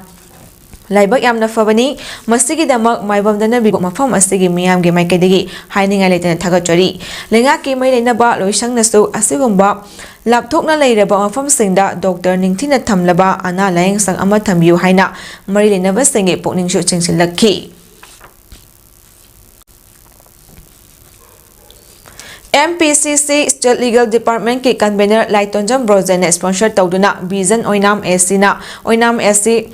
ꯂꯥꯏꯕꯛ ꯌꯥꯝꯅ ꯐꯕꯅꯤ꯫ ꯃꯁꯤꯒꯤꯗꯃꯛ ꯃꯥꯏꯕꯝ ꯙꯅꯕꯤꯕꯨ ꯃꯐꯝ ꯑꯁꯤꯒꯤ ꯃꯤꯌꯥꯝꯒꯤ ꯃꯥꯏꯀꯩꯗꯒꯤ ꯍꯥꯏꯅꯤꯡꯉꯥꯏ ꯂꯩꯇꯅ ꯊꯥꯒꯠꯆꯔꯤ꯫ ꯂꯩꯉꯥꯛꯀꯤ ꯃꯔꯤ ꯂꯩꯅꯕ ꯂꯣꯏꯁꯪꯅꯁꯨ ꯑꯁꯤꯒꯨꯝꯕ ꯂꯥꯞꯊꯣꯛꯅ ꯂꯩꯔꯕ ꯃꯐꯝꯁꯤꯡꯗ ꯗꯣꯛꯇꯔ ꯅꯤꯡꯊꯤꯅ ꯊꯝꯂꯕ ꯑꯅꯥ ꯂꯥꯌꯦꯡꯁꯪ ꯑꯃ ꯊꯝꯕꯤꯌꯨ ꯍꯥꯏꯅ ꯃꯔꯤ ꯂꯩꯅꯕꯁꯤꯡꯒꯤ ꯄꯨꯛꯅꯤꯡꯁꯨ ꯆꯤꯡꯁꯤꯜꯂꯛꯈꯤ꯫ M P C C State Legal Department-ꯀꯤ convener ꯂꯥꯏꯇꯣꯟꯖꯝ ꯕ꯭ꯔꯣꯖꯦꯟꯅ sponsor ꯇꯧꯗꯨꯅ Vision Oinam A C-ꯅ Oinam A C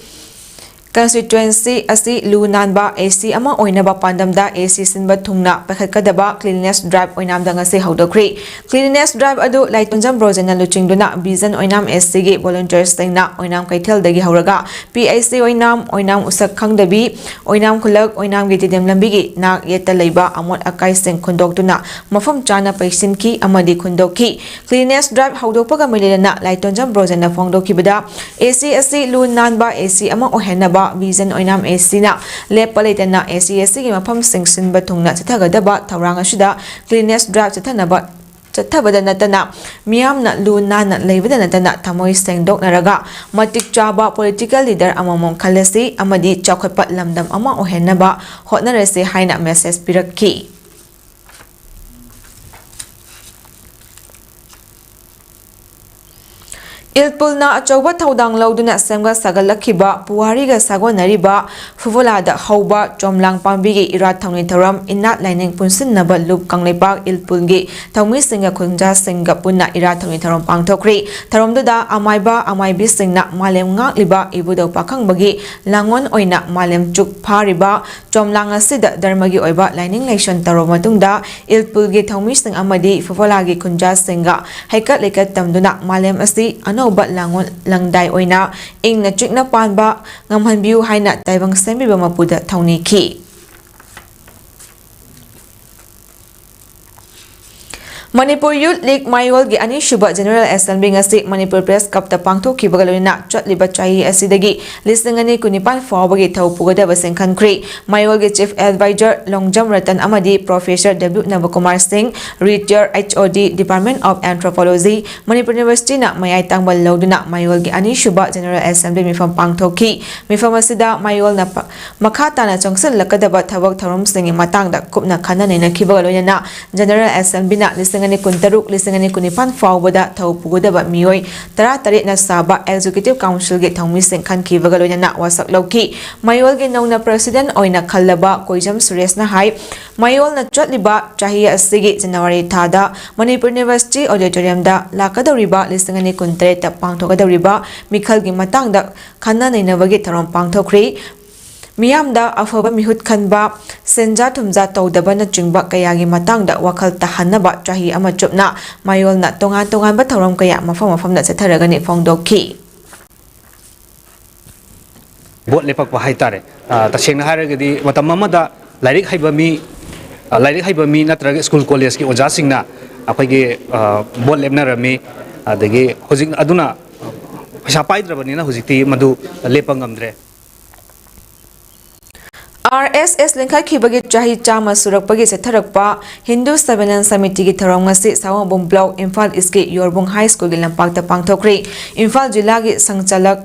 constituency ꯑꯁꯤ ꯂꯨ ꯅꯥꯟꯕ A C ꯑꯃ ꯑꯣꯏꯅꯕ ꯄꯥꯟꯗꯝꯗ A C ꯁꯤꯟꯕ ꯊꯨꯡꯅ ꯄꯥꯏꯈꯠꯀꯗꯕ cleanliness drive ꯑꯣꯏꯅꯥꯝꯗ ꯉꯁꯤ ꯍꯧꯗꯣꯛꯈ꯭ꯔꯤ꯫ Cleanliness drive ꯑꯗꯨ ꯂꯥꯏꯇꯣꯟꯖꯝ ꯕ꯭ꯔꯣꯖꯦꯟꯅ ꯂꯨꯆꯤꯡꯗꯨꯅ Vision ꯑꯣꯏꯅꯥꯝ A C-ꯒꯤ volunteers-ꯁꯤꯡꯅ ꯑꯣꯏꯅꯥꯝ ꯀꯩꯊꯦꯜꯗꯒꯤ ꯍꯧꯔꯒ P H C ꯑꯣꯏꯅꯥꯝ, ꯑꯣꯏꯅꯥꯝ ꯎꯁꯛ ꯈꯪꯗꯕꯤ, ꯑꯣꯏꯅꯥꯝ ꯈꯨꯜꯂꯛ, ꯑꯣꯏꯅꯥꯝꯒꯤ ꯇꯤꯗꯤꯝ ꯂꯝꯕꯤꯒꯤ ꯅꯥꯛ ꯌꯦꯠꯇ ꯂꯩꯕ ꯑꯃꯣꯠ ꯑꯀꯥꯏꯁꯤꯡ ꯈꯨꯟꯗꯣꯛꯇꯨꯅ ꯃꯐꯝ ꯆꯥꯅ ꯄꯩꯁꯤꯟꯈꯤ ꯑꯃꯗꯤ ꯈꯨꯟꯗꯣꯛꯈꯤ꯫ Cleanliness drive ꯍꯧꯗꯣꯛꯄꯒ ꯃꯔꯤ ꯂꯩꯅꯅ ꯂꯥꯏꯇꯣꯟꯖꯝ ꯕ꯭ꯔꯣꯖꯦꯟꯅ ꯐꯣꯡꯗꯣꯛꯈꯤꯕꯗ, A C ꯑꯁꯤ ꯂꯨ ꯅꯥꯟꯕ A C ꯑꯃ ꯑꯣꯏꯍꯟꯅꯕ Vision ꯑꯣꯏꯅꯥꯝ A C-ꯅ ꯂꯦꯞꯄ ꯂꯩꯇꯅ A C, A C-ꯒꯤ ꯃꯐꯝꯁꯤꯡ ꯁꯤꯟꯕ ꯊꯨꯡꯅ ꯆꯠꯊꯒꯗꯕ ꯊꯧꯔꯥꯡ ꯑꯁꯤꯗ cleanliness drive ꯆꯠꯊꯅꯕ ꯆꯠꯊꯕꯗ ꯅꯠꯇꯅ, ꯃꯤꯌꯥꯝꯅ ꯂꯨ ꯅꯥꯟꯅ ꯂꯩꯕꯗ ꯅꯠꯇꯅ, ꯊꯃꯣꯏ ꯁꯦꯡꯗꯣꯛꯅꯔꯒ ꯃꯇꯤꯛ ꯆꯥꯕ political leader ꯑꯃꯃꯝ ꯈꯜꯂꯁꯤ ꯑꯃꯗꯤ ꯆꯥꯎꯈꯠꯄ ꯂꯝꯗꯝ ꯑꯃ ꯑꯣꯏꯍꯟꯅꯕ ꯍꯣꯠꯅꯔꯁꯤ ꯍꯥꯏꯅ message ꯄꯤꯔꯛꯈꯤ꯫ ꯏꯜꯄꯨꯜꯅ ꯑꯆꯧꯕ ꯊꯧꯗꯥꯡ ꯂꯧꯗꯨꯅ ꯁꯦꯝꯒꯠ ꯁꯥꯒꯠꯂꯛꯈꯤꯕ ꯄꯨꯋꯥꯔꯤꯒ ꯁꯥꯒꯣꯟꯅꯔꯤꯕ ꯐꯨꯐꯣꯂꯥꯗ ꯍꯧꯕ ꯆꯣꯝꯂꯥꯡ ꯄꯥꯝꯕꯤꯒꯤ ꯏꯔꯥꯠ ꯊꯧꯅꯤ ꯊꯧꯔꯝ ꯏꯅꯥꯠ ꯂꯥꯏꯅꯤꯡ ꯄꯨꯟꯁꯤꯟꯅꯕ ꯂꯨꯞ ꯀꯪꯂꯩꯄꯥꯛ ꯏꯜꯄꯨꯜꯒꯤ ꯊꯧꯃꯤꯁꯤꯡꯒ ꯈꯨꯟꯖꯥꯁꯤꯡꯒ ꯄꯨꯟꯅ ꯏꯔꯥꯠ ꯊꯧꯅꯤ ꯊꯧꯔꯝ ꯄꯥꯡꯊꯣꯛꯈ꯭ꯔꯤ꯫ ꯊꯧꯔꯝꯗꯨꯗ ꯑꯃꯥꯏꯕ ꯑꯃꯥꯏꯕꯤꯁꯤꯡꯅ ꯃꯥꯂꯦꯝ ꯉꯥꯛꯂꯤꯕ ꯏꯕꯨꯙꯧ ꯄꯥꯈꯪꯕꯒꯤ ꯂꯥꯡꯑꯣꯟ ꯑꯣꯏꯅ ꯃꯥꯂꯦꯝ ꯆꯨꯞ ꯐꯥꯔꯤꯕ ꯆꯣꯝꯂꯥꯡ ꯑꯁꯤꯗ ꯙꯔꯃꯒꯤ ꯑꯣꯏꯕ ꯂꯥꯏꯅꯤꯡ ꯂꯥꯏꯁꯣꯟ ꯇꯧꯔꯕ ꯃꯇꯨꯡꯗ, ꯏꯜꯄꯨꯜꯒꯤ ꯊꯧꯃꯤꯁꯤꯡ ꯑꯃꯗꯤ ꯐꯨꯐꯣꯂꯥꯒꯤ ꯈꯨꯟꯖꯥꯁꯤꯡꯒ ꯍꯩꯀꯠ ꯂꯩꯀꯠ ꯇꯝꯗꯨꯅ ꯃꯥꯂꯦꯝ ꯑꯁꯤ ꯑꯅꯧꯕ ꯂꯥꯡꯑꯣꯟ ꯂꯪꯗꯥꯏ ꯑꯣꯏꯅ ꯏꯪꯅ ꯆꯤꯛꯅ ꯄꯥꯟꯕ ꯉꯝꯍꯟꯕꯤꯌꯨ ꯍꯥꯏꯅ ꯇꯥꯏꯕꯪ ꯁꯦꯝꯕꯤꯕ ꯃꯄꯨꯗ ꯊꯧꯅꯤꯈꯤ꯫ ꯃꯅꯤꯄꯨꯔ Youth League ꯃꯌꯣꯜꯒꯤ ꯑꯅꯤꯁꯨꯕ General Assembly ꯉꯁꯤ ꯃꯅꯤꯄꯨꯔ Press Clubꯇ ꯄꯥꯡꯊꯣꯛꯈꯤꯕꯒ ꯂꯣꯏꯅꯅ ꯆꯠꯂꯤꯕ ꯆꯍꯤ ꯑꯁꯤꯗꯒꯤ ꯂꯤꯁꯤꯡ ꯑꯅꯤ ꯀꯨꯟꯅꯤꯄꯥꯟ ꯐꯥꯎꯕꯒꯤ ꯊꯧ ꯄꯨꯒꯗꯕꯁꯤꯡ ꯈꯟꯈ꯭ꯔꯦ꯫ ꯃꯌꯣꯜꯒꯤ Chief Advisor ꯂꯣꯡꯖꯝ ꯔꯇꯟ ꯑꯃꯗꯤ Professor W ꯅꯕꯀꯨꯃꯥꯔ ꯁꯤꯡ, Retired H O D, Department of Anthropology, Manipur Universityꯅ ꯃꯌꯥꯏ ꯇꯥꯡꯕ ꯂꯧꯗꯨꯅ ꯃꯌꯣꯜꯒꯤ ꯑꯅꯤꯁꯨꯕ General Assembly ꯃꯤꯐꯝ ꯄꯥꯡꯊꯣꯛꯈꯤ꯫ ꯃꯤꯐꯝ ꯑꯁꯤꯗ ꯃꯌꯣꯜꯅ ꯄ-, ꯃꯈꯥ ꯇꯥꯅ ꯆꯪꯁꯤꯜꯂꯛꯀꯗꯕ ꯊꯕꯛ ꯊꯧꯔꯝꯁꯤꯡꯒꯤ ꯃꯇꯥꯡꯗ ꯀꯨꯞꯅ ꯈꯟꯅ ꯅꯩꯅꯈꯤꯕꯒ ꯂꯣꯏꯅꯅ General Assemblyꯅ ꯂꯤꯁꯤꯡ ꯑꯅꯤ ꯀꯨꯟꯇꯔꯨꯛ, ꯂꯤꯁꯤꯡ ꯑꯅꯤ ꯀꯨꯟꯅꯤꯄꯥꯟ ꯐꯥꯎꯕꯗ ꯊꯧ ꯄꯨꯒꯗꯕ ꯃꯤꯑꯣꯏ ꯇꯔꯥꯇꯔꯦꯠꯅ ꯁꯥꯕ Executive Councilꯒꯤ ꯊꯧꯃꯤꯁꯤꯡ ꯈꯟꯈꯤꯕꯒ ꯂꯣꯏꯅꯅ ꯋꯥꯁꯛ ꯂꯧꯈꯤ꯫ ꯃꯌꯣꯜꯒꯤ ꯅꯧꯅ President ꯑꯣꯏꯅ ꯈꯜꯂꯕ ꯀꯣꯏꯖꯝ ꯁꯨꯔꯦꯁꯅ ꯍꯥꯏ, ꯃꯌꯣꯜꯅ ꯆꯠꯂꯤꯕ ꯆꯍꯤ ꯑꯁꯤꯒꯤ January ꯊꯥꯗ ꯃꯅꯤꯄꯨꯔ University Auditoriumꯗ ꯂꯥꯛꯀꯗꯧꯔꯤꯕ ꯂꯤꯁꯤꯡ ꯑꯅꯤ ꯀꯨꯟꯇꯔꯦꯠꯇ ꯄꯥꯡꯊꯣꯛꯀꯗꯧꯔꯤꯕ ꯃꯤꯈꯜꯒꯤ ꯃꯇꯥꯡꯗ ꯈꯟꯅ ꯅꯩꯅꯕꯒꯤ ꯊꯧꯔꯝ ꯄꯥꯡꯊꯣꯛꯈ꯭ꯔꯤ꯫ ꯃꯤꯌꯥꯝꯗ ꯑꯐꯕ ꯃꯤꯍꯨꯠ ꯈꯟꯕ, ꯁꯦꯟꯖꯥ ꯊꯨꯝꯖꯥ ꯇꯧꯗꯕꯅꯆꯤꯡꯕ ꯀꯌꯥꯒꯤ ꯃꯇꯥꯡꯗ ꯋꯥꯈꯜ ꯇꯥꯍꯟꯅꯕ ꯆꯍꯤ ꯑꯃ ꯆꯨꯞꯅ ꯃꯌꯣꯜꯅ ꯇꯣꯉꯥꯟ ꯇꯣꯉꯥꯟꯕ ꯊꯧꯔꯝ ꯀꯌꯥ ꯃꯐꯝ ꯃꯐꯝꯗ ꯆꯠꯊꯔꯒꯅꯤ ꯐꯣꯡꯗꯣꯛꯈꯤ꯫ ꯚꯣꯠ ꯂꯦꯞꯄꯛꯄ ꯍꯥꯏꯇꯥꯔꯦ꯫ ꯑ, ꯇꯁꯦꯡꯅ ꯍꯥꯏꯔꯒꯗꯤ ꯃꯇꯝ ꯑꯃꯗ ꯂꯥꯏꯔꯤꯛ ꯍꯩꯕ ꯃꯤ, ꯑ, ꯂꯥꯏꯔꯤꯛ ꯍꯩꯕ ꯃꯤ ꯅꯠꯇ꯭ꯔꯒ ꯁ꯭ꯀꯨꯜ ꯀꯣꯂꯦꯖꯀꯤ ꯑꯣꯖꯥꯁꯤꯡꯅ ꯑꯩꯈꯣꯏꯒꯤ, ꯑ, ꯚꯣꯠ ꯂꯦꯞꯅꯔꯝꯃꯤ꯫ ꯑꯗꯒꯤ ꯍꯧꯖꯤꯛ ꯑꯗꯨꯅ ꯄꯩꯁꯥ ꯄꯥꯏꯗ꯭ꯔꯕꯅꯤꯅ ꯍꯧꯖꯤꯛꯇꯤ ꯃꯗꯨ ꯂꯦꯞꯄ ꯉꯝꯗ꯭ꯔꯦ꯫ ꯑꯥꯔ ꯑꯦꯁ ꯑꯦꯁ ꯂꯤꯡꯈꯠꯈꯤꯕꯒꯤ ꯆꯍꯤ ꯆꯥꯝꯃ ꯁꯨꯔꯛꯄꯒꯤ ꯆꯠꯊꯔꯛꯄ ꯍꯤꯟꯗꯨ ꯁꯚꯥꯃꯦꯂꯟ ꯁꯃꯤꯇꯤꯒꯤ ꯊꯧꯔꯝ ꯉꯁꯤ ꯁꯥꯋꯣꯝꯕꯨꯡ ꯕ꯭ꯂꯣꯛ ꯏꯝꯐꯥꯜ ꯏꯁꯀꯤ ꯌꯣꯔꯕꯨꯡ ꯍꯥꯏ ꯁ꯭ꯀꯨꯜꯒꯤ ꯂꯝꯄꯥꯛꯇ ꯄꯥꯡꯊꯣꯛꯈ꯭ꯔꯦ꯫ ꯏꯝꯐꯥꯜ ꯖꯤꯂꯥꯒꯤ ꯁꯪꯆꯥꯂꯛ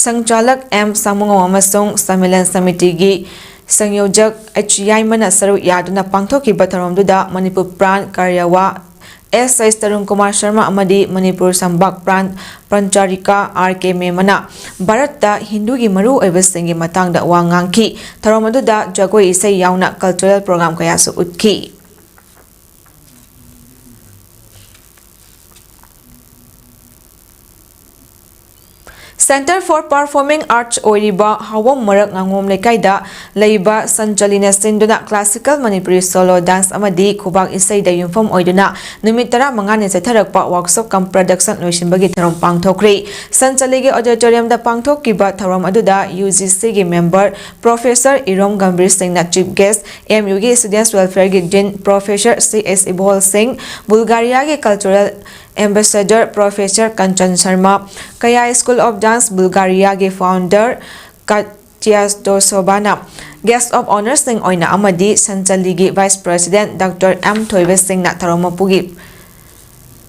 ꯁꯪꯆꯥꯂꯛ ꯑꯦꯝ ꯁꯥꯃꯨꯡꯉꯝ ꯑꯃꯁꯨꯡ ꯁꯝꯃꯦꯂꯟ ꯁꯃꯤꯇꯤꯒꯤ ꯁꯪꯌꯣꯖꯛ ꯑꯩꯆ ꯌꯥꯏꯃꯅ ꯁꯔꯨꯛ ꯌꯥꯗꯨꯅ ꯄꯥꯡꯊꯣꯛꯈꯤꯕ ꯊꯧꯔꯝꯗꯨꯗ ꯃꯅꯤꯄꯨꯔ ꯄ꯭ꯔꯥꯟ ꯀꯥꯔꯌꯥꯋꯥ ꯑꯦꯁ ꯑꯩꯆ ꯇꯔꯨꯟ ꯀꯨꯃꯥꯔ ꯁꯔꯃ ꯑꯃꯗꯤ ꯃꯅꯤꯄꯨꯔ ꯁꯝꯕꯥꯛ ꯄ꯭ꯔꯥꯟ ꯄ꯭ꯔꯟꯆꯥꯔꯤꯀꯥ ꯑꯥꯔ ꯀꯦ ꯃꯦꯃꯅ ꯚꯥꯔꯠꯇ ꯍꯤꯟꯗꯨꯒꯤ ꯃꯔꯨꯑꯣꯏꯕꯁꯤꯡꯒꯤ ꯃꯇꯥꯡꯗ ꯋꯥ ꯉꯥꯡꯈꯤ꯫ ꯊꯧꯔꯝ ꯑꯗꯨꯗ ꯖꯒꯣꯏ ꯏꯁꯩ ꯌꯥꯎꯅ ꯀꯜꯆꯔꯦꯜ ꯄ꯭ꯔꯣꯒ꯭ꯔꯥꯝ ꯀꯌꯥꯁꯨ ꯎꯠꯈꯤ꯫ Centre for Performing Arts ꯑꯣꯏꯔꯤꯕ ꯍꯥꯋꯝ ꯃꯔꯛ ꯉꯥꯉꯣꯝ ꯂꯩꯀꯥꯏꯗ ꯂꯩꯕ ꯁꯟꯆꯂꯤꯅ ꯁꯤꯟꯗꯨꯅ classical Manipuri solo dance ꯑꯃꯗꯤ ꯈꯨꯕꯥꯛ ꯏꯁꯩꯗ ꯌꯨꯝꯐꯝ ꯑꯣꯏꯗꯨꯅ ꯅꯨꯃꯤꯠ ꯇꯔꯥꯃꯉꯥꯅꯤ ꯆꯠꯊꯔꯛꯄ workshop cum production ꯂꯣꯏꯁꯤꯟꯕꯒꯤ ꯊꯧꯔꯝ ꯄꯥꯡꯊꯣꯛꯈ꯭ꯔꯦ꯫ ꯁꯟꯆꯂꯤꯒꯤ auditoriumꯗ ꯄꯥꯡꯊꯣꯛꯈꯤꯕ ꯊꯧꯔꯝ ꯑꯗꯨꯗ UGCꯒꯤ member Professor ꯏꯔꯣꯝ ꯒꯝꯚꯤꯔ ꯁꯤꯡꯅ chief guest, MUꯒꯤ Students Welfareꯒꯤ Dean Professor C S ꯏꯕꯣꯍꯜ ꯁꯤꯡ, ꯕꯨꯜꯒꯥꯔꯤꯌꯥꯒꯤ Cultural Ambassador Professor Kanchan Sharma, Kaya School of Dance Bulgariaꯒꯤ founder ꯀꯥꯇꯤꯌꯥ ꯁ꯭ꯇꯣꯁꯣꯚꯥꯅ guest of honourꯁꯤꯡ ꯑꯣꯏꯅ ꯑꯃꯗꯤ ꯁꯟꯆꯂꯤꯒꯤ Vice President Doctor ꯑꯦꯝ ꯊꯣꯏꯕ ꯁꯤꯡꯅ ꯊꯧꯔꯝ ꯃꯄꯨꯒꯤ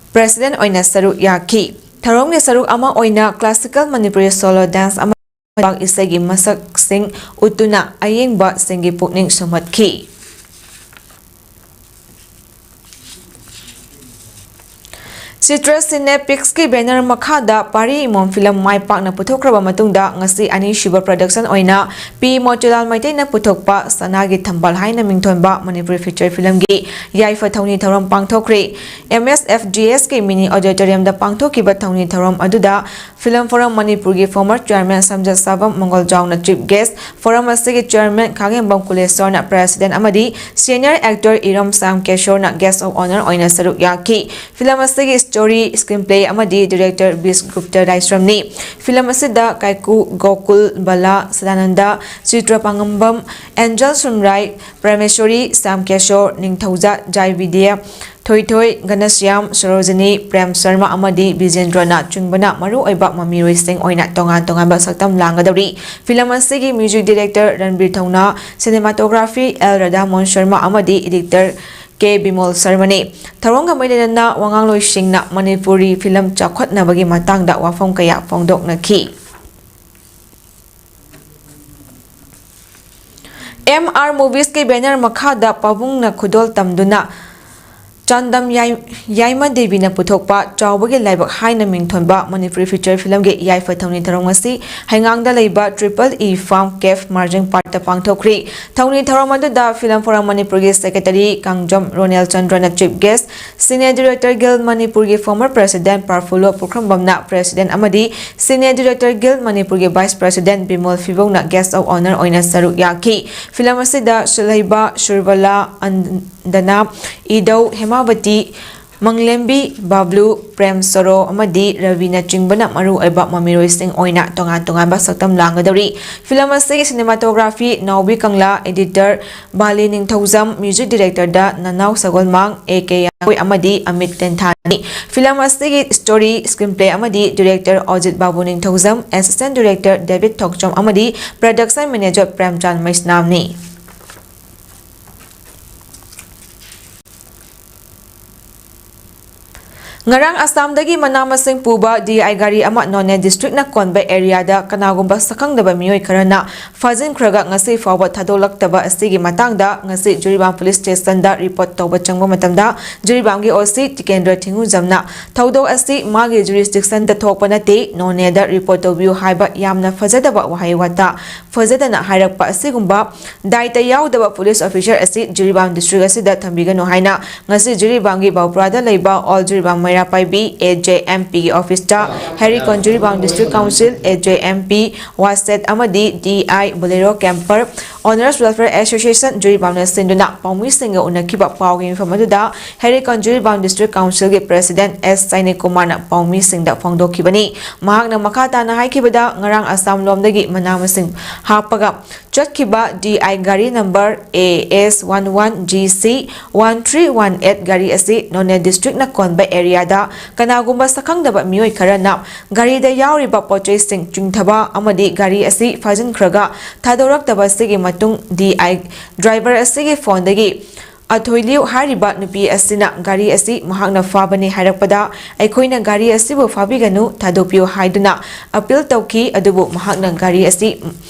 President ꯑꯣꯏꯅ ꯁꯔꯨꯛ ꯌꯥꯈꯤ꯫ ꯊꯧꯔꯝꯒꯤ ꯁꯔꯨꯛ ꯑꯃ ꯑꯣꯏꯅ classical Manipuri solo dance ꯑꯃ ꯈꯨꯕꯥꯛ ꯏꯁꯩꯒꯤ ꯃꯁꯛꯁꯤꯡ ꯎꯠꯇꯨꯅ ꯑꯌꯦꯡꯕꯁꯤꯡꯒꯤ ꯄꯨꯛꯅꯤꯡ ꯁꯨꯝꯍꯠꯈꯤ꯫ ꯆꯤꯇ꯭ꯔ ꯁꯤꯅꯦꯄꯤꯛꯁꯀꯤ banner ꯃꯈꯥꯗ ꯄꯥꯔꯤ ꯏꯃꯣꯝ film ꯃꯥꯏ ꯄꯥꯛꯅ ꯄꯨꯊꯣꯛꯈ꯭ꯔꯕ ꯃꯇꯨꯡꯗ ꯉꯁꯤ ꯑꯅꯤꯁꯨꯕ production ꯑꯣꯏꯅ ꯄꯤ ꯃꯣꯇꯤꯂꯥꯜ ꯃꯩꯇꯩꯅ ꯄꯨꯊꯣꯛꯄ ꯁꯅꯥꯒꯤ ꯊꯝꯕꯥꯜ ꯍꯥꯏꯅ ꯃꯤꯡꯊꯣꯟꯕ Manipuri feature filmꯒꯤ ꯌꯥꯏꯐ ꯊꯧꯅꯤ ꯊꯧꯔꯝ ꯄꯥꯡꯊꯣꯛꯈ꯭ꯔꯦ꯫ MSFDSꯀꯤ mini auditoriumꯗ ꯄꯥꯡꯊꯣꯛꯈꯤꯕ ꯊꯧꯅꯤ ꯊꯧꯔꯝ ꯑꯗꯨꯗ Film Forum ꯃꯅꯤꯄꯨꯔꯒꯤ former chairman ꯁꯝꯖꯠ ꯁꯥꯕꯝ ꯃꯪꯒꯣꯜꯖꯥꯎꯅ chief guest, forum ꯑꯁꯤꯒꯤ chairman ꯈꯥꯒꯦꯝꯕꯝ ꯀꯨꯂꯦꯁꯣꯔꯅ president ꯑꯃꯗꯤ senior actor ꯏꯔꯝ Shyam ꯀꯦꯁꯣꯔꯅ guest of honour ꯑꯣꯏꯅ ꯁꯔꯨꯛ ꯌꯥꯈꯤ꯫ Film ꯑꯁꯤꯒꯤ story, screenplay ꯑꯃꯗꯤ director ꯕꯤꯁ ꯒꯨꯞꯇ ꯂꯥꯏꯁ꯭ꯔꯝꯅꯤ꯫ Film ꯑꯁꯤꯗ ꯀꯥꯏꯀꯨ, ꯒꯣꯀꯨꯜ, ꯕꯂꯥ, ꯁꯗꯥꯅꯟꯗ, ꯆꯤꯇ꯭ꯔ ꯄꯥꯉꯝꯕꯝ, ꯑꯦꯟꯖꯦꯜ ꯁꯨꯝꯔꯥꯏ, ꯄ꯭ꯔꯃꯦꯁꯣꯔꯤ, ꯁ꯭ꯌꯥꯝ ꯀꯦꯁꯣꯔ, ꯅꯤꯡꯊꯧꯖꯥ, ꯖꯥꯏ ꯕꯤꯗ꯭ꯌꯥ, ꯊꯣꯏꯊꯣꯏ, ꯘꯅꯁ꯭ꯌꯥꯝ, ꯁꯣꯔꯣꯖꯤꯅꯤ, ꯄ꯭ꯔꯦꯝ ꯁꯔꯃ ꯑꯃꯗꯤ ꯕꯤꯖꯦꯟꯗ꯭ꯔꯅ ꯆꯨꯡꯕꯅ ꯃꯔꯨꯑꯣꯏꯕ ꯃꯃꯤꯔꯣꯏꯁꯤꯡ ꯑꯣꯏꯅ ꯇꯣꯉꯥꯟ ꯇꯣꯉꯥꯟꯕ ꯁꯛꯇꯝ ꯂꯥꯡꯒꯗꯧꯔꯤ꯫ ꯐꯤꯂꯝ ꯑꯁꯤꯒꯤ ꯃ꯭ꯌꯨꯖꯤꯛ ꯗꯤꯔꯦꯛꯇꯔ ꯔꯟꯕꯤꯔ ꯊꯧꯅꯥ, ꯁꯤꯅꯦꯃꯥꯇꯣꯒ꯭ꯔꯥꯐꯤ ꯑꯦꯜ ꯔꯥꯙꯥꯃꯣꯍꯟ ꯁꯔꯃ ꯑꯃꯗꯤ ꯏꯗꯤꯇꯔ ꯀꯦ ꯕꯤꯃꯣꯜ ꯁꯔꯃꯅꯤ꯫ ꯊꯧꯔꯝꯒ ꯃꯔꯤ ꯂꯩꯅꯅ ꯋꯥꯉꯥꯡꯂꯣꯏꯁꯤꯡꯅ ꯃꯅꯤꯄꯨꯔꯤ ꯐꯤꯂꯝ ꯆꯥꯎꯈꯠꯅꯕꯒꯤ ꯃꯇꯥꯡꯗ ꯋꯥꯐꯝ ꯀꯌꯥ ꯐꯣꯡꯗꯣꯛꯅꯈꯤ꯫ ꯑꯦꯝ ꯑꯥꯔ ꯃꯨꯚꯤꯁꯀꯤ ꯕꯦꯅꯔ ꯃꯈꯥꯗ ꯄꯥꯕꯨꯡꯅ ꯈꯨꯗꯣꯜ ꯇꯝꯗꯨꯅ ꯆꯥꯟꯗꯝ ꯌꯥꯏ-, ꯌꯥꯏꯃ ꯗꯦꯕꯤꯅ ꯄꯨꯊꯣꯛꯄ ꯆꯥꯎꯕꯒꯤ ꯂꯥꯏꯕꯛ ꯍꯥꯏꯅ ꯃꯤꯡꯊꯣꯟꯕ ꯃꯅꯤꯄꯨꯔꯤ ꯐꯤꯆꯔ ꯐꯤꯂꯝꯒꯤ ꯌꯥꯏꯐ ꯊꯧꯅꯤ ꯊꯧꯔꯝ ꯑꯁꯤ ꯍꯩꯉꯥꯡꯗ ꯂꯩꯕ triple E farm café Marjing ꯄꯥꯔꯛꯇ ꯄꯥꯡꯊꯣꯛꯈ꯭ꯔꯤ꯫ ꯊꯧꯅꯤ ꯊꯧꯔꯝ ꯑꯗꯨꯗ ꯐꯤꯂꯝ ꯐꯣꯔꯝ ꯃꯅꯤꯄꯨꯔꯒꯤ ꯁꯦꯀ꯭ꯔꯦꯇꯔꯤ ꯀꯥꯡꯖꯝ ꯔꯣꯅꯦꯜ ꯆꯟꯗ꯭ꯔꯅ chief guest, cine director guild ꯃꯅꯤꯄꯨꯔꯒꯤ ꯐꯣꯔꯃꯔ ꯄ꯭ꯔꯦꯁꯤꯗꯦꯟꯠ ꯄꯥꯔꯐꯨꯂꯣ ꯄꯨꯈ꯭ꯔꯝꯕꯝꯅ ꯄ꯭ꯔꯦꯁꯤꯗꯦꯟꯠ ꯑꯃꯗꯤ ꯁꯤꯅꯦ ꯗꯤꯔꯦꯛꯇꯔ ꯒꯤꯜ ꯃꯅꯤꯄꯨꯔꯒꯤ ꯚꯥꯏꯁ ꯄ꯭ꯔꯦꯁꯤꯗꯦꯟꯠ ꯕꯤꯃꯣꯜ ꯐꯤꯕꯧꯅ ꯒꯦꯁ ꯑꯣꯐ ꯑꯣꯅꯔ ꯑꯣꯏꯅ ꯁꯔꯨꯛ ꯌꯥꯈꯤ꯫ ꯐꯤꯂꯝ ꯑꯁꯤꯗ ꯁꯨꯂꯩꯕ, ꯁꯨꯔꯕꯂꯥ, ꯑꯟꯗꯅꯥ, ꯏꯗꯧ, ꯍꯦꯃꯥꯕꯇꯤ, ꯃꯪꯂꯦꯝꯕꯤ, ꯕꯥꯕ꯭ꯂꯨ, ꯄ꯭ꯔꯦꯝ ꯁꯣꯔꯣ ꯑꯃꯗꯤ ꯔꯕꯤꯅꯆꯤꯡꯕꯅ ꯃꯔꯨꯑꯣꯏꯕ ꯃꯃꯤꯔꯣꯏꯁꯤꯡ ꯑꯣꯏꯅ ꯇꯣꯉꯥꯟ ꯇꯣꯉꯥꯟꯕ ꯁꯛꯇꯝ ꯂꯥꯡꯒꯗꯧꯔꯤ꯫ ꯐꯤꯂꯝ ꯑꯁꯤꯒꯤ ꯁꯤꯅꯦꯃꯥꯇꯣꯒ꯭ꯔꯥꯐꯤ ꯅꯥꯎꯕꯤ ꯀꯪꯂꯥ, ꯏꯗꯤꯇꯔ ꯕꯥꯂꯤ ꯅꯤꯡꯊꯧꯖꯝ, ꯃ꯭ꯌꯨꯖꯤꯛ ꯗꯤꯔꯦꯛꯇꯔꯗ ꯅꯅꯥꯎ ꯁꯒꯣꯜꯃꯥꯡ, ꯑꯦ ꯀꯦ ꯌꯥꯡꯒꯣꯏ ꯑꯃꯗꯤ ꯑꯃꯤꯠ ꯇꯦꯟꯊꯥꯅꯤ꯫ ꯐꯤꯂꯝ ꯑꯁꯤꯒꯤ ꯁ꯭ꯇꯣꯔꯤ, ꯁ꯭ꯀ꯭ꯔꯤꯟ ꯄ꯭ꯂꯦ ꯑꯃꯗꯤ ꯗꯤꯔꯦꯛꯇꯔ ꯑꯣꯖꯤꯠ ꯕꯥꯕꯨ ꯅꯤꯡꯊꯧꯖꯝ, ꯑꯦꯁꯤꯁꯇꯦꯟꯠ ꯗꯤꯔꯦꯛꯇꯔ ꯗꯦꯕꯤꯠ ꯊꯣꯛꯆꯣꯝ ꯑꯃꯗꯤ ꯄ꯭ꯔꯗꯛꯁꯟ ꯃꯦꯅꯦꯖꯔ ꯄ꯭ꯔꯦꯝꯆꯥꯟ ꯃꯩꯁꯅꯥꯝꯅꯤ꯫ ꯉꯔꯥꯡ ꯑꯁꯥꯝꯗꯒꯤ ꯃꯅꯥ ꯃꯁꯤꯡ ꯄꯨꯕ ꯗꯤ ꯑꯥꯏ ꯒꯥꯔꯤ ꯑꯃ ꯅꯣꯅꯦ ꯗꯤꯁꯇ꯭ꯔꯤꯛꯅ ꯀꯣꯟꯕ ꯑꯦꯔꯤꯌꯥꯗ ꯀꯅꯥꯒꯨꯝꯕ ꯁꯛꯈꯪꯗꯕ ꯃꯤꯑꯣꯏ ꯈꯔꯅ ꯐꯥꯖꯤꯟꯈ꯭ꯔꯒ ꯉꯁꯤ ꯐꯥꯎꯕ ꯊꯥꯗꯣꯛꯂꯛꯇꯕ ꯑꯁꯤꯒꯤ ꯃꯇꯥꯡꯗ ꯉꯁꯤ ꯖꯤꯔꯤꯕꯥꯝ ꯄꯨꯂꯤꯁ ꯁ꯭ꯇꯦꯁꯟꯗ ꯔꯤꯄꯣꯔꯠ ꯇꯧꯕ ꯆꯪꯕ ꯃꯇꯝꯗ ꯖꯤꯔꯤꯕꯥꯝꯒꯤ ꯑꯣ ꯁꯤ ꯇꯤꯀꯦꯟꯗ꯭ꯔ ꯊꯤꯡꯉꯨꯖꯝꯅ ꯊꯧꯗꯣꯛ ꯑꯁꯤ ꯃꯥꯒꯤ ꯖꯨꯔꯤꯁꯗꯤꯛꯁꯟꯗ ꯊꯣꯛꯄ ꯅꯠꯇꯦ, ꯅꯣꯅꯦꯗ ꯔꯤꯄꯣꯔꯠ ꯇꯧꯕꯤꯌꯨ ꯍꯥꯏꯕ ꯌꯥꯝꯅ ꯐꯖꯗꯕ ꯋꯥꯍꯩ ꯋꯥꯇꯥ ꯐꯖꯗꯅ ꯍꯥꯏꯔꯛꯄ ꯑꯁꯤꯒꯨꯝꯕ ꯗꯥꯏꯇ ꯌꯥꯎꯗꯕ ꯄꯨꯂꯤꯁ ꯑꯣꯐꯤꯁꯔ ꯑꯁꯤ ꯖꯤꯔꯤꯕꯥꯝ ꯗꯤꯁꯇ꯭ꯔꯤꯛ ꯑꯁꯤꯗ ꯊꯝꯕꯤꯒꯅꯨ ꯍꯥꯏꯅ ꯉꯁꯤ ꯖꯤꯔꯤꯕꯥꯝꯒꯤ ꯕꯥꯎꯄ꯭ꯔꯥꯗ ꯂꯩꯕ all Jiribam Paibi A J M ꯄꯤꯒꯤ ꯑꯣꯐꯤꯁꯇ Herikon Jiribam district council, A J M P, ꯋꯥꯁꯦꯠ ꯑꯃꯗꯤ D I Bolero camper owners welfare association ꯖꯤꯔꯤꯕꯥꯝꯅ ꯁꯤꯟꯗꯨꯅ ꯄꯥꯎꯃꯤꯁꯤꯡꯒ ꯎꯅꯈꯤꯕ ꯄꯥꯎꯒꯤ ꯃꯤꯐꯝ ꯑꯗꯨꯗ ꯍꯦꯔꯤꯀꯣꯟ ꯖꯤꯔꯤꯕꯥꯝ ꯗꯤꯁꯇ꯭ꯔꯤꯛ ꯀꯥꯎꯟꯁꯤꯜꯒꯤ ꯄ꯭ꯔꯦꯁꯤꯗꯦꯟꯠ ꯑꯦꯁ ꯁꯩꯅꯤꯛ ꯀꯨꯃꯥꯔꯅ ꯄꯥꯎꯃꯤꯁꯤꯡꯗ ꯐꯣꯡꯗꯣꯛꯈꯤꯕꯅꯤ꯫ ꯃꯍꯥꯛꯅ ꯃꯈꯥ ꯇꯥꯅ ꯍꯥꯏꯈꯤꯕꯗ, ꯉꯔꯥꯡ ꯑꯁꯥꯝ ꯂꯣꯝꯗꯒꯤ ꯃꯅꯥ ꯃꯁꯤꯡ ꯍꯥꯞꯄꯒ ꯆꯠꯈꯤꯕ ꯗꯤ ꯑꯥꯏ ꯒꯥꯔꯤ number A S one one G C one three one eight ꯒꯥꯔꯤ ꯑꯁꯤ ꯅꯣꯅꯦ ꯗꯤꯁꯇ꯭ꯔꯤꯛꯅ ꯀꯣꯟꯕ ꯑꯦꯔꯤꯌꯥꯗ ꯀꯅꯥꯒꯨꯝꯕ ꯁꯛꯈꯪꯗꯕ ꯃꯤꯑꯣꯏ ꯈꯔꯅ ꯒꯥꯔꯤꯗ ꯌꯥꯎꯔꯤꯕ ꯄꯣꯠꯆꯩꯁꯤꯡ ꯆꯤꯡꯊꯕ ꯑꯃꯗꯤ ꯒꯥꯔꯤ ꯑꯁꯤ ꯐꯥꯖꯤꯟꯈ꯭ꯔꯒ ꯊꯥꯗꯣꯔꯛꯇꯕ ꯑꯁꯤꯒꯤ ꯃꯇꯨꯡ ꯗꯤ ꯑꯥꯏ ꯗ꯭ꯔꯥꯏꯚꯔ ꯑꯁꯤꯒꯤ ꯐꯣꯟꯗꯒꯤ ꯑꯊꯣꯏꯂꯤꯎ ꯍꯥꯏꯔꯤꯕ ꯅꯨꯄꯤ ꯑꯁꯤꯅ ꯒꯥꯔꯤ ꯑꯁꯤ ꯃꯍꯥꯛꯅ ꯐꯥꯕꯅꯤ ꯍꯥꯏꯔꯛꯄꯗ, ꯑꯩꯈꯣꯏꯅ ꯒꯥꯔꯤ ꯑꯁꯤꯕꯨ ꯐꯥꯕꯤꯒꯅꯨ, ꯊꯥꯗꯣꯛꯄꯤꯌꯨ ꯍꯥꯏꯗꯨꯅ ꯑꯄꯤꯜ ꯇꯧꯈꯤ꯫ ꯑꯗꯨꯕꯨ ꯃꯍꯥꯛꯅ ꯒꯥꯔꯤ ꯑꯁꯤ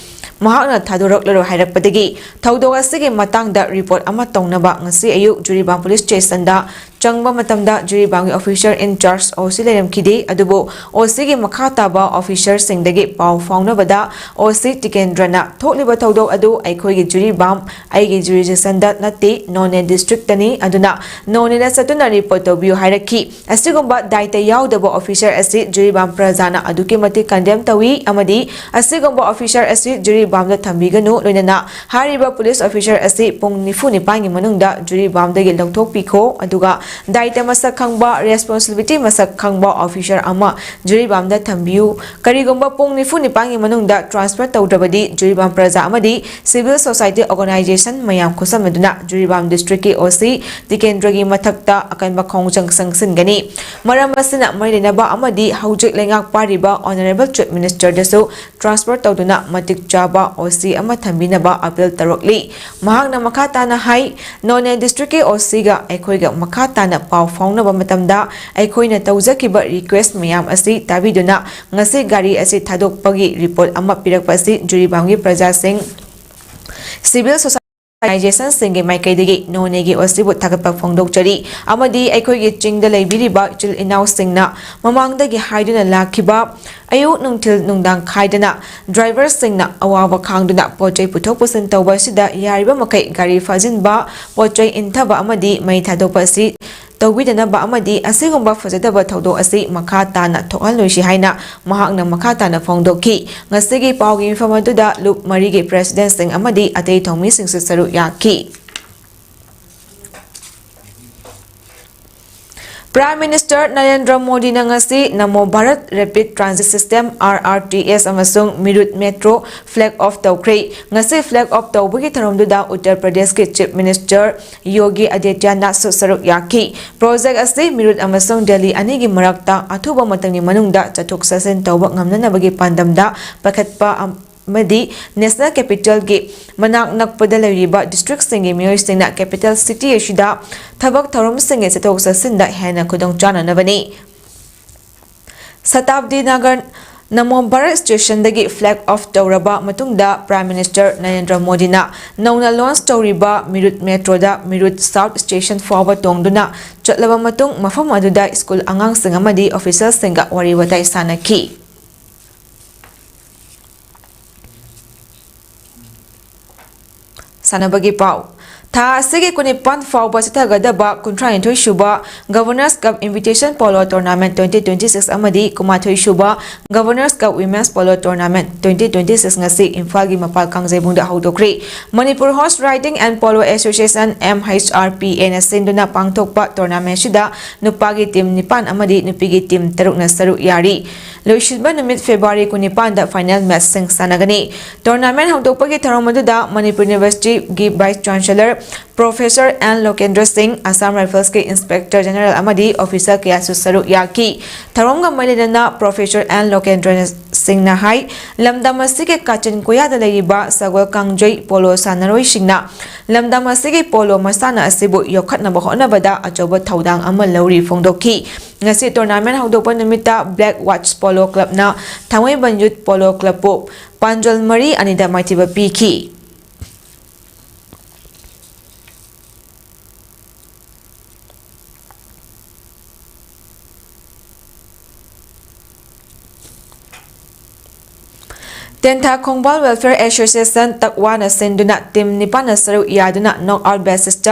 ꯃꯍꯥꯛꯅ ꯊꯥꯗꯣꯔꯛꯂꯔꯣꯏ ꯍꯥꯏꯔꯛꯄꯗꯒꯤ ꯊꯧꯗꯣꯛ ꯑꯁꯤꯒꯤ ꯃꯇꯥꯡꯗ ꯔꯤꯄꯣꯔꯠ ꯑꯃ ꯇꯧꯅꯕ ꯉꯁꯤ ꯑꯌꯨꯛ ꯖꯤꯔꯤꯕꯥꯝ ꯄꯨꯂꯤꯁ ꯁ꯭ꯇꯦꯁꯟꯗ ꯆꯪꯕ ꯃꯇꯝꯗ ꯖꯤꯔꯤꯕꯥꯝꯒꯤ ꯑꯣꯐꯤꯁꯔ ꯏꯟ ꯆꯥꯔꯖ ꯑꯣ ꯁꯤ ꯂꯩꯔꯝꯈꯤꯗꯦ꯫ ꯑꯗꯨꯕꯨ ꯑꯣ ꯁꯤꯒꯤ ꯃꯈꯥ ꯇꯥꯕ ꯑꯣꯐꯤꯁꯔꯁꯤꯡꯗꯒꯤ ꯄꯥꯎ ꯐꯥꯎꯅꯕꯗ ꯑꯣ ꯁꯤ ꯇꯤꯀꯦꯟꯗ꯭ꯔꯅ ꯊꯣꯛꯂꯤꯕ ꯊꯧꯗꯣꯛ ꯑꯗꯨ ꯑꯩꯈꯣꯏꯒꯤ ꯖꯤꯔꯤꯕꯥꯝ ꯑꯩꯒꯤ ꯖꯨꯔꯤꯁꯗꯤꯛꯁꯟꯗ ꯅꯠꯇꯦ, ꯅꯣꯅꯦ ꯗꯤꯁꯇ꯭ꯔꯤꯛꯇꯅꯤ, ꯑꯗꯨꯅ ꯅꯣꯅꯦꯗ ꯆꯠꯇꯨꯅ ꯔꯤꯄꯣꯔꯠ ꯇꯧꯕꯤꯌꯨ ꯍꯥꯏꯔꯛꯈꯤ꯫ ꯑꯁꯤꯒꯨꯝꯕ ꯗꯥꯏꯇ ꯌꯥꯎꯗꯕ ꯑꯣꯐꯤꯁꯔ ꯑꯁꯤ ꯖꯤꯔꯤꯕꯥꯝ ꯄ꯭ꯔꯖꯥꯅ ꯑꯗꯨꯛꯀꯤ ꯃꯇꯤꯛ ꯀꯟꯗꯦꯝ ꯇꯧꯏ ꯑꯃꯗꯤ ꯑꯁꯤꯒꯨꯝꯕ ꯑꯣꯐꯤꯁꯔ ꯑꯁꯤ ꯖꯤꯔꯤꯕꯥꯝꯗ ꯊꯝꯕꯤꯒꯅꯨ, ꯂꯣꯏꯅꯅ ꯍꯥꯏꯔꯤꯕ ꯄꯨꯂꯤꯁ ꯑꯣꯐꯤꯁꯔ ꯑꯁꯤ ꯄꯨꯡ ꯅꯤꯐꯨ ꯅꯤꯄꯥꯟꯒꯤ ꯃꯅꯨꯡꯗ ꯖꯤꯔꯤꯕꯥꯝꯗꯒꯤ ꯂꯧꯊꯣꯛꯄꯤꯈꯣ, ꯑꯗꯨꯒ ꯗꯥꯏꯇ ꯃꯁꯛ ꯈꯪꯕ, ꯔꯦꯁꯄꯣꯟꯁꯤꯕꯤꯂꯤꯇꯤ ꯃꯁꯛ ꯈꯪꯕ ꯑꯣꯐꯤꯁꯔ ꯑꯃ ꯖꯤꯔꯤꯕꯥꯝꯗ ꯊꯝꯕꯤꯌꯨ꯫ ꯀꯔꯤꯒꯨꯝꯕ ꯄꯨꯡ ꯅꯤꯐꯨ ꯅꯤꯄꯥꯟꯒꯤ ꯃꯅꯨꯡꯗ ꯇ꯭ꯔꯥꯟꯁꯐꯔ ꯇꯧꯗ꯭ꯔꯕꯗꯤ ꯖꯤꯔꯤꯕꯥꯝ ꯄ꯭ꯔꯖꯥ ꯑꯃꯗꯤ ꯁꯤꯚꯤꯜ ꯁꯣꯁꯥꯏꯇꯤ ꯑꯣꯔꯒꯅꯥꯏꯖꯦꯁꯟ ꯃꯌꯥꯝ ꯈꯨꯠꯁꯝꯅꯗꯨꯅ ꯖꯤꯔꯤꯕꯥꯝ ꯗꯤꯁꯇ꯭ꯔꯤꯛꯀꯤ ꯑꯣ ꯁꯤ ꯇꯤꯀꯦꯟꯗ꯭ꯔꯒꯤ ꯃꯊꯛꯇ ꯑꯀꯟꯕ ꯈꯣꯡꯖꯪ ꯆꯪꯁꯤꯟꯒꯅꯤ꯫ ꯃꯔꯝ ꯑꯁꯤꯅ ꯃꯔꯤ ꯂꯩꯅꯕ ꯑꯃꯗꯤ ꯍꯧꯖꯤꯛ ꯂꯩꯉꯥꯛ ꯄꯥꯏꯔꯤꯕ ꯑꯣꯅꯔꯦꯕꯜ ꯆꯤꯐ ꯃꯤꯅꯤꯁꯇꯔꯗꯁꯨ ꯇ꯭ꯔꯥꯟꯁꯐꯔ ꯇꯧꯗꯨꯅ ꯃꯇꯤꯛ ꯆꯥꯕ ꯑꯣ ꯁꯤ ꯑꯃ ꯊꯝꯕꯤꯅꯕ ꯑꯄꯤꯜ ꯇꯧꯔꯛꯂꯤ꯫ ꯃꯍꯥꯛꯅ ꯃꯈꯥ ꯇꯥꯅ ꯍꯥꯏ, ꯅꯣꯅꯦ ꯗꯤꯁꯇ꯭ꯔꯤꯛꯀꯤ ꯑꯣ ꯁꯤꯒ ꯑꯩꯈꯣꯏꯒ ꯃꯈꯥ ꯇꯥꯅ ꯄꯥꯎ ꯐꯥꯎꯅꯕ ꯃꯇꯝꯗ ꯑꯩꯈꯣꯏꯅ ꯇꯧꯖꯈꯤꯕ ꯔꯤꯀ꯭ꯋꯦꯁ ꯃꯌꯥꯝ ꯑꯁꯤ ꯇꯥꯕꯤꯗꯨꯅ ꯉꯁꯤ ꯒꯥꯔꯤ ꯑꯁꯤ ꯊꯥꯗꯣꯛꯄꯒꯤ ꯔꯤꯄꯣꯔꯠ ꯑꯃ ꯄꯤꯔꯛꯄ ꯑꯁꯤ ꯖꯤꯔꯤꯕꯥꯝꯒꯤ ꯄ꯭ꯔꯖꯥꯁꯤꯡ, ꯁꯤꯚꯤꯜ ꯁꯣꯁꯥꯏꯇꯤ ꯑꯣꯔꯒꯅꯥꯏꯖꯦꯁꯟꯁꯤꯡꯒꯤ ꯃꯥꯏꯀꯩꯗꯒꯤ ꯅꯣꯅꯦꯒꯤ ꯑꯣ ꯁꯤꯕꯨ ꯊꯥꯒꯠꯄ ꯐꯣꯡꯗꯣꯛꯆꯔꯤ ꯑꯃꯗꯤ ꯑꯩꯈꯣꯏꯒꯤ ꯆꯤꯡꯗ ꯂꯩꯕꯤꯔꯤꯕ ꯏꯆꯤꯜ ꯏꯅꯥꯎꯁꯤꯡꯅ ꯃꯃꯥꯡꯗꯒꯤ ꯍꯥꯏꯗꯨꯅ ꯂꯥꯛꯈꯤꯕ ꯑꯌꯨꯛ ꯅꯨꯡꯊꯤꯜ ꯅꯨꯡꯗꯥꯡ ꯈꯥꯏꯗꯅ ꯗ꯭ꯔꯥꯏꯚꯔꯁꯤꯡꯅ ꯑꯋꯥꯕ ꯈꯥꯡꯗꯨꯅ ꯄꯣꯠ ꯆꯩ ꯄꯨꯊꯣꯛ ꯄꯨꯁꯤꯟ ꯇꯧꯕ ꯑꯁꯤꯗ ꯌꯥꯔꯤꯕ ꯃꯈꯩ ꯒꯥꯔꯤ ꯐꯥꯖꯤꯟꯕ, ꯄꯣꯠ ꯆꯩ ꯏꯟꯊꯕ ꯑꯃꯗꯤ ꯃꯩ ꯊꯥꯗꯣꯛꯄ ꯑꯁꯤ ꯇꯧꯕꯤꯗꯅꯕ ꯑꯃꯗꯤ ꯑꯁꯤꯒꯨꯝꯕ ꯐꯖꯗꯕ ꯊꯧꯗꯣꯛ ꯑꯁꯤ ꯃꯈꯥ ꯇꯥꯅ ꯊꯣꯛꯍꯜꯂꯣꯏꯁꯤ ꯍꯥꯏꯅ ꯃꯍꯥꯛꯅ ꯃꯈꯥ ꯇꯥꯅ ꯐꯣꯡꯗꯣꯛꯈꯤ꯫ ꯉꯁꯤꯒꯤ ꯄꯥꯎꯒꯤ ꯃꯤꯐꯝ ꯑꯗꯨꯗ ꯂꯨꯞ ꯃꯔꯤꯒꯤ presidentꯁꯤꯡ ꯑꯃꯗꯤ ꯑꯇꯩ ꯊꯧꯃꯤꯁꯤꯡꯁꯨ ꯁꯔꯨꯛ ꯌꯥꯈꯤ꯫ Prime Minister ꯅꯔꯦꯟꯗ꯭ꯔ ꯃꯣꯗꯤꯅ ꯉꯁꯤ ꯅꯃꯣ Bharat Rapid Transit System, R R T S, ꯑꯃꯁꯨꯡ ꯃꯤꯔꯨꯠ ꯃꯦꯇ꯭ꯔꯣ flag off ꯇꯧꯈ꯭ꯔꯦ꯫ ꯉꯁꯤ flag off ꯇꯧꯕꯒꯤ ꯊꯧꯔꯝꯗꯨꯗ ꯎꯠꯇꯔ ꯄ꯭ꯔꯗꯦꯁꯀꯤ Chief Minister ꯌꯣꯒꯤ ꯑꯗꯤꯇ꯭ꯌꯅꯥꯊꯁꯨ ꯁꯔꯨꯛ ꯌꯥꯈꯤ꯫ Project ꯑꯁꯤ ꯃꯤꯔꯨꯠ ꯑꯃꯁꯨꯡ ꯗꯦꯜꯂꯤ ꯑꯅꯤꯒꯤ ꯃꯔꯛꯇ ꯑꯊꯨꯕ ꯃꯇꯝꯒꯤ ꯃꯅꯨꯡꯗ ꯆꯠꯊꯣꯛ ꯆꯠꯁꯤꯟ ꯇꯧꯕ ꯉꯝꯅꯅꯕꯒꯤ ꯄꯥꯟꯗꯝꯗ ꯄꯥꯏꯈꯠꯄ ꯑꯃꯗꯤ National Capitalꯒꯤ ꯃꯅꯥꯛ ꯅꯛꯄꯗ ꯂꯩꯔꯤꯕ districtꯁꯤꯡꯒꯤ ꯃꯤꯑꯣꯏꯁꯤꯡꯅ capital city ꯑꯁꯤꯗ ꯊꯕꯛ ꯊꯧꯔꯝꯁꯤꯡꯒꯤ ꯆꯠꯊꯣꯛ ꯆꯠꯁꯤꯟꯗ ꯍꯦꯟꯅ ꯈꯨꯗꯣꯡꯆꯥꯅꯅꯕꯅꯤ꯫ ꯁꯇꯥꯕꯗꯤ ꯅꯒꯔ ꯅꯃꯣ ꯚꯥꯔꯠ stationꯗꯒꯤ flag off ꯇꯧꯔꯕ ꯃꯇꯨꯡꯗ Prime Minister ꯅꯔꯦꯟꯗ꯭ꯔ ꯃꯣꯗꯤꯅ ꯅꯧꯅ launch ꯇꯧꯔꯤꯕ ꯃꯤꯔꯨꯠ ꯃꯦꯇ꯭ꯔꯣꯗ ꯃꯤꯔꯨꯠ South Station ꯐꯥꯎꯕ ꯇꯣꯡꯗꯨꯅ ꯆꯠꯂꯕ ꯃꯇꯨꯡ, ꯃꯐꯝ ꯑꯗꯨꯗ school ꯑꯉꯥꯡꯁꯤꯡ ꯑꯃꯗꯤ officialꯁꯤꯡꯒ ꯋꯥꯔꯤ ꯋꯥꯇꯥꯏ ꯁꯥꯟꯅꯈꯤ꯫ ꯁꯥꯟꯅꯕꯒꯤ ꯄꯥꯎ꯫ ꯊꯥ ꯑꯁꯤꯒꯤ ꯀꯨꯟꯅꯤꯄꯥꯟ ꯐꯥꯎꯕ ꯆꯠꯊꯒꯗꯕ ꯀꯨꯟꯊ꯭ꯔꯥꯅꯤꯊꯣꯏ ꯁꯨꯕ Governors Cup Invitation Polo Tournament twenty twenty-six ꯑꯃꯗꯤ ꯀꯨꯟꯃꯥꯊꯣꯏ ꯁꯨꯕ Governors Cup Women's Polo Tournament twenty twenty-six ꯉꯁꯤ ꯏꯝꯐꯥꯜꯒꯤ ꯃꯄꯥꯜ ꯀꯥꯡꯖꯩꯕꯨꯡꯗ ꯍꯧꯗꯣꯛꯈ꯭ꯔꯦ꯫ Manipur Horse Riding and Polo Association, M H R P Aꯅ ꯁꯤꯟꯗꯨꯅ ꯄꯥꯡꯊꯣꯛꯄ tournament ꯑꯁꯤꯗ ꯅꯨꯄꯥꯒꯤ team ꯅꯤꯄꯥꯟ ꯑꯃꯗꯤ ꯅꯨꯄꯤꯒꯤ team ꯇꯔꯨꯛꯅ ꯁꯔꯨꯛ ꯌꯥꯔꯤ꯫ ꯂꯣꯏꯁꯤꯟꯕ ꯅꯨꯃꯤꯠ February ꯀꯨꯟꯅꯤꯄꯥꯟꯗ final matchꯁꯤꯡ ꯁꯥꯟꯅꯒꯅꯤ꯫ Tournament ꯍꯧꯗꯣꯛꯄꯒꯤ ꯊꯧꯔꯝ ꯑꯗꯨꯗ Manipur Universityꯒꯤ Vice Chancellor Professor N ꯂꯣꯀꯦꯟꯗ꯭ꯔ ꯁꯤꯡ, Assam Riflesꯀꯤ Inspector General ꯑꯃꯗꯤ officer ꯀꯌꯥꯁꯨ ꯁꯔꯨꯛ ꯌꯥꯈꯤ꯫ ꯊꯧꯔꯝꯒ ꯃꯔꯤ ꯂꯩꯅꯅ Professor N ꯂꯣꯀꯦꯟꯗ꯭ꯔ ꯁꯤꯡꯅ ꯍꯥꯏ, ꯂꯝꯗꯝ ꯑꯁꯤꯒꯤ ꯀꯥꯆꯤꯟ ꯀꯣꯌꯥꯗ ꯂꯩꯔꯤꯕ ꯁꯒꯣꯜ ꯀꯥꯡꯖꯩ polo ꯁꯥꯟꯅꯔꯣꯏꯁꯤꯡꯅ ꯂꯝꯗꯝ ꯑꯁꯤꯒꯤ polo ꯃꯁꯥꯟꯅ ꯑꯁꯤꯕꯨ ꯌꯣꯛꯈꯠꯅꯕ ꯍꯣꯠꯅꯕꯗ ꯑꯆꯧꯕ ꯊꯧꯗꯥꯡ ꯑꯃ ꯂꯧꯔꯤ ꯐꯣꯡꯗꯣꯛꯈꯤ꯫ ꯉꯁꯤ tournament ꯍꯧꯗꯣꯛꯄ ꯅꯨꯃꯤꯠꯇ Black Watch Polo Clubꯅ ꯊꯥꯡꯃꯩꯕꯟ Youth Polo Clubꯄꯨ ꯄꯥꯟꯖꯜ ꯃꯔꯤ ꯑꯅꯤꯗ ꯃꯥꯏꯊꯤꯕ ꯄꯤꯈꯤ꯫ ꯇꯦꯟꯊꯥ ꯈꯣꯡꯕꯥꯜ Welfare Association, ꯇꯛꯋꯥꯅ ꯁꯤꯟꯗꯨꯅ team ꯅꯤꯄꯥꯟꯅ ꯁꯔꯨꯛ ꯌꯥꯗꯨꯅ knockout basis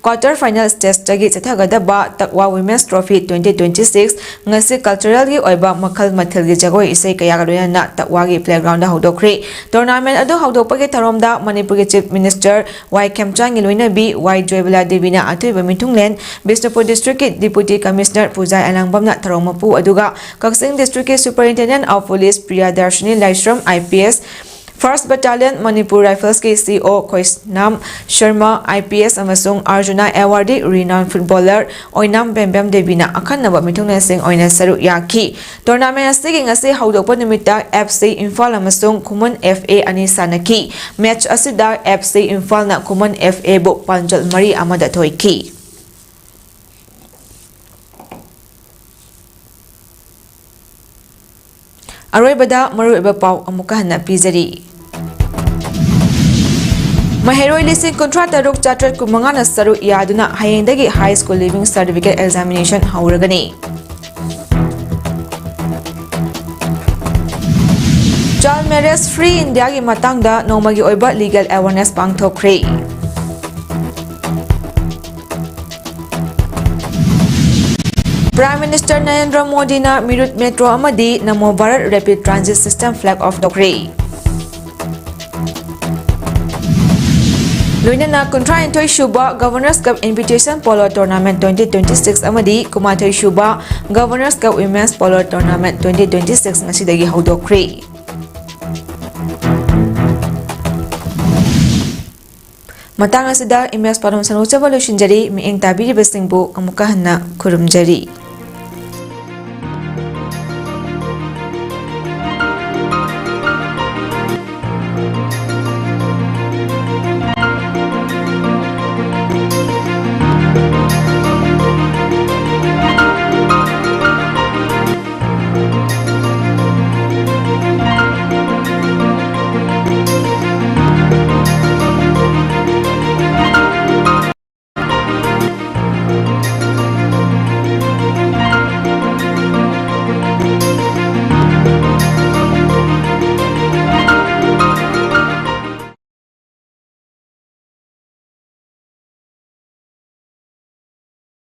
quarter final stageꯇꯒꯤ ꯆꯠꯊꯒꯗꯕ ꯇꯛꯋꯥ Women's Trophy twenty twenty six ꯉꯁꯤ culturalꯒꯤ ꯑꯣꯏꯕ ꯃꯈꯜ ꯃꯊꯦꯜꯒꯤ ꯖꯒꯣꯏ ꯏꯁꯩ ꯀꯌꯥꯒ ꯂꯣꯏꯅꯅ ꯇꯛꯋꯥꯒꯤ playgroundꯗ ꯍꯧꯗꯣꯛꯈ꯭ꯔꯤ꯫ Tournament ꯑꯗꯨ ꯍꯧꯗꯣꯛꯄꯒꯤ ꯊꯧꯔꯝꯗ ꯃꯅꯤꯄꯨꯔꯒꯤ Chief Minister ꯋꯥꯏ ꯈꯦꯝꯆꯥꯟꯒꯤ ꯂꯣꯏꯅꯕꯤ ꯋꯥꯏ ꯖꯣꯏꯕꯂꯥ ꯗꯦꯕꯤꯅ ꯑꯊꯣꯏꯕ ꯃꯤꯊꯨꯡꯂꯦꯟ, ꯕꯤꯁꯅꯨꯄꯨꯔ districtꯀꯤ Deputy Commissioner ꯄꯨꯖꯥ ꯑꯦꯂꯥꯡꯕꯝꯅ ꯊꯧꯔꯝ ꯃꯄꯨ ꯑꯗꯨꯒ ꯀꯛꯆꯤꯡ districtꯀꯤ Superintendent of Police Priyadarshini Laishram IPS, First Battalion Manipur Riflesꯀꯤ CO ꯈꯣꯏꯁꯅꯥꯝ Sharma IPS ꯑꯃꯁꯨꯡ Arjuna Awardee renowned footballer ꯑꯣꯏꯅꯥꯝ ꯕꯦꯝꯕꯦꯝ ꯗꯦꯕꯤꯅ ꯑꯈꯟꯅꯕ ꯃꯤꯊꯨꯡꯂꯦꯟꯁꯤꯡ ꯑꯣꯏꯅ ꯁꯔꯨꯛ ꯌꯥꯈꯤ꯫ Tournament ꯑꯁꯤꯒꯤ ꯉꯁꯤ ꯍꯧꯗꯣꯛꯄ ꯅꯨꯃꯤꯠꯇ FC ꯏꯝꯐꯥꯜ ꯑꯃꯁꯨꯡ ꯈꯨꯃꯟ FA ꯑꯅꯤ ꯁꯥꯟꯅꯈꯤ꯫ Match ꯑꯁꯤꯗ FC ꯏꯝꯐꯥꯜꯅ ꯈꯨꯃꯟ FAꯕꯨ ꯄꯥꯟꯖꯜ ꯃꯔꯤ ꯑꯃꯗ ꯊꯣꯏꯈꯤ꯫ ꯑꯔꯣꯏꯕꯗ ꯃꯔꯨꯑꯣꯏꯕ ꯄꯥꯎ ꯑꯃꯨꯛꯀ ꯍꯟꯅ ꯄꯤꯖꯔꯤ꯫ ꯃꯍꯩꯔꯣꯏ ꯂꯤꯁꯤꯡ ꯀꯨꯟꯊ꯭ꯔꯥ ꯇꯔꯨꯛ ꯆꯥꯇ꯭ꯔꯦꯠ ꯀꯨꯟꯃꯉꯥꯅ ꯁꯔꯨꯛ ꯌꯥꯗꯨꯅ ꯍꯌꯦꯡꯗꯒꯤ High School Leaving Certificate Examination ꯍꯧꯔꯒꯅꯤ꯫ Child Marriage Free Indiaꯒꯤ ꯃꯇꯥꯡꯗ ꯅꯣꯡꯃꯒꯤ ꯑꯣꯏꯕ legal awareness ꯄꯥꯡꯊꯣꯛꯈ꯭ꯔꯦ꯫ Prime Minister Narendra ꯃꯣꯗꯤꯅ ꯃꯤꯔꯨꯠ Metro ꯑꯃꯗꯤ Namo Bharat Rapid Transit System flag off ꯇꯧꯈ꯭ꯔꯦ꯫ ꯂꯣꯏꯅꯅ ꯀꯨꯟꯊ꯭ꯔꯥꯅꯤꯊꯣꯏ ꯁꯨꯕ Governors Cup Invitation Polo Tournament twenty twenty six ꯑꯃꯗꯤ ꯀꯨꯟꯃꯥꯊꯣꯏ ꯁꯨꯕ Governors Cup Women's Polo Tournament twenty twenty six ꯉꯁꯤꯗꯒꯤ ꯍꯧꯗꯣꯛꯈ꯭ꯔꯦ꯫ ꯃꯇꯥꯡ ꯑꯁꯤꯗ ꯏꯃꯦꯖ ꯄꯥꯎꯗꯝ ꯁꯟꯗꯣꯛꯆꯕ ꯂꯣꯏꯁꯤꯟꯖꯔꯤ꯫ ꯃꯤꯠꯌꯦꯡ ꯇꯥꯕꯤꯔꯤꯕꯁꯤꯡꯕꯨ ꯑꯃꯨꯛꯀ ꯍꯟꯅ ꯈꯨꯔꯨꯝꯖꯔꯤ꯫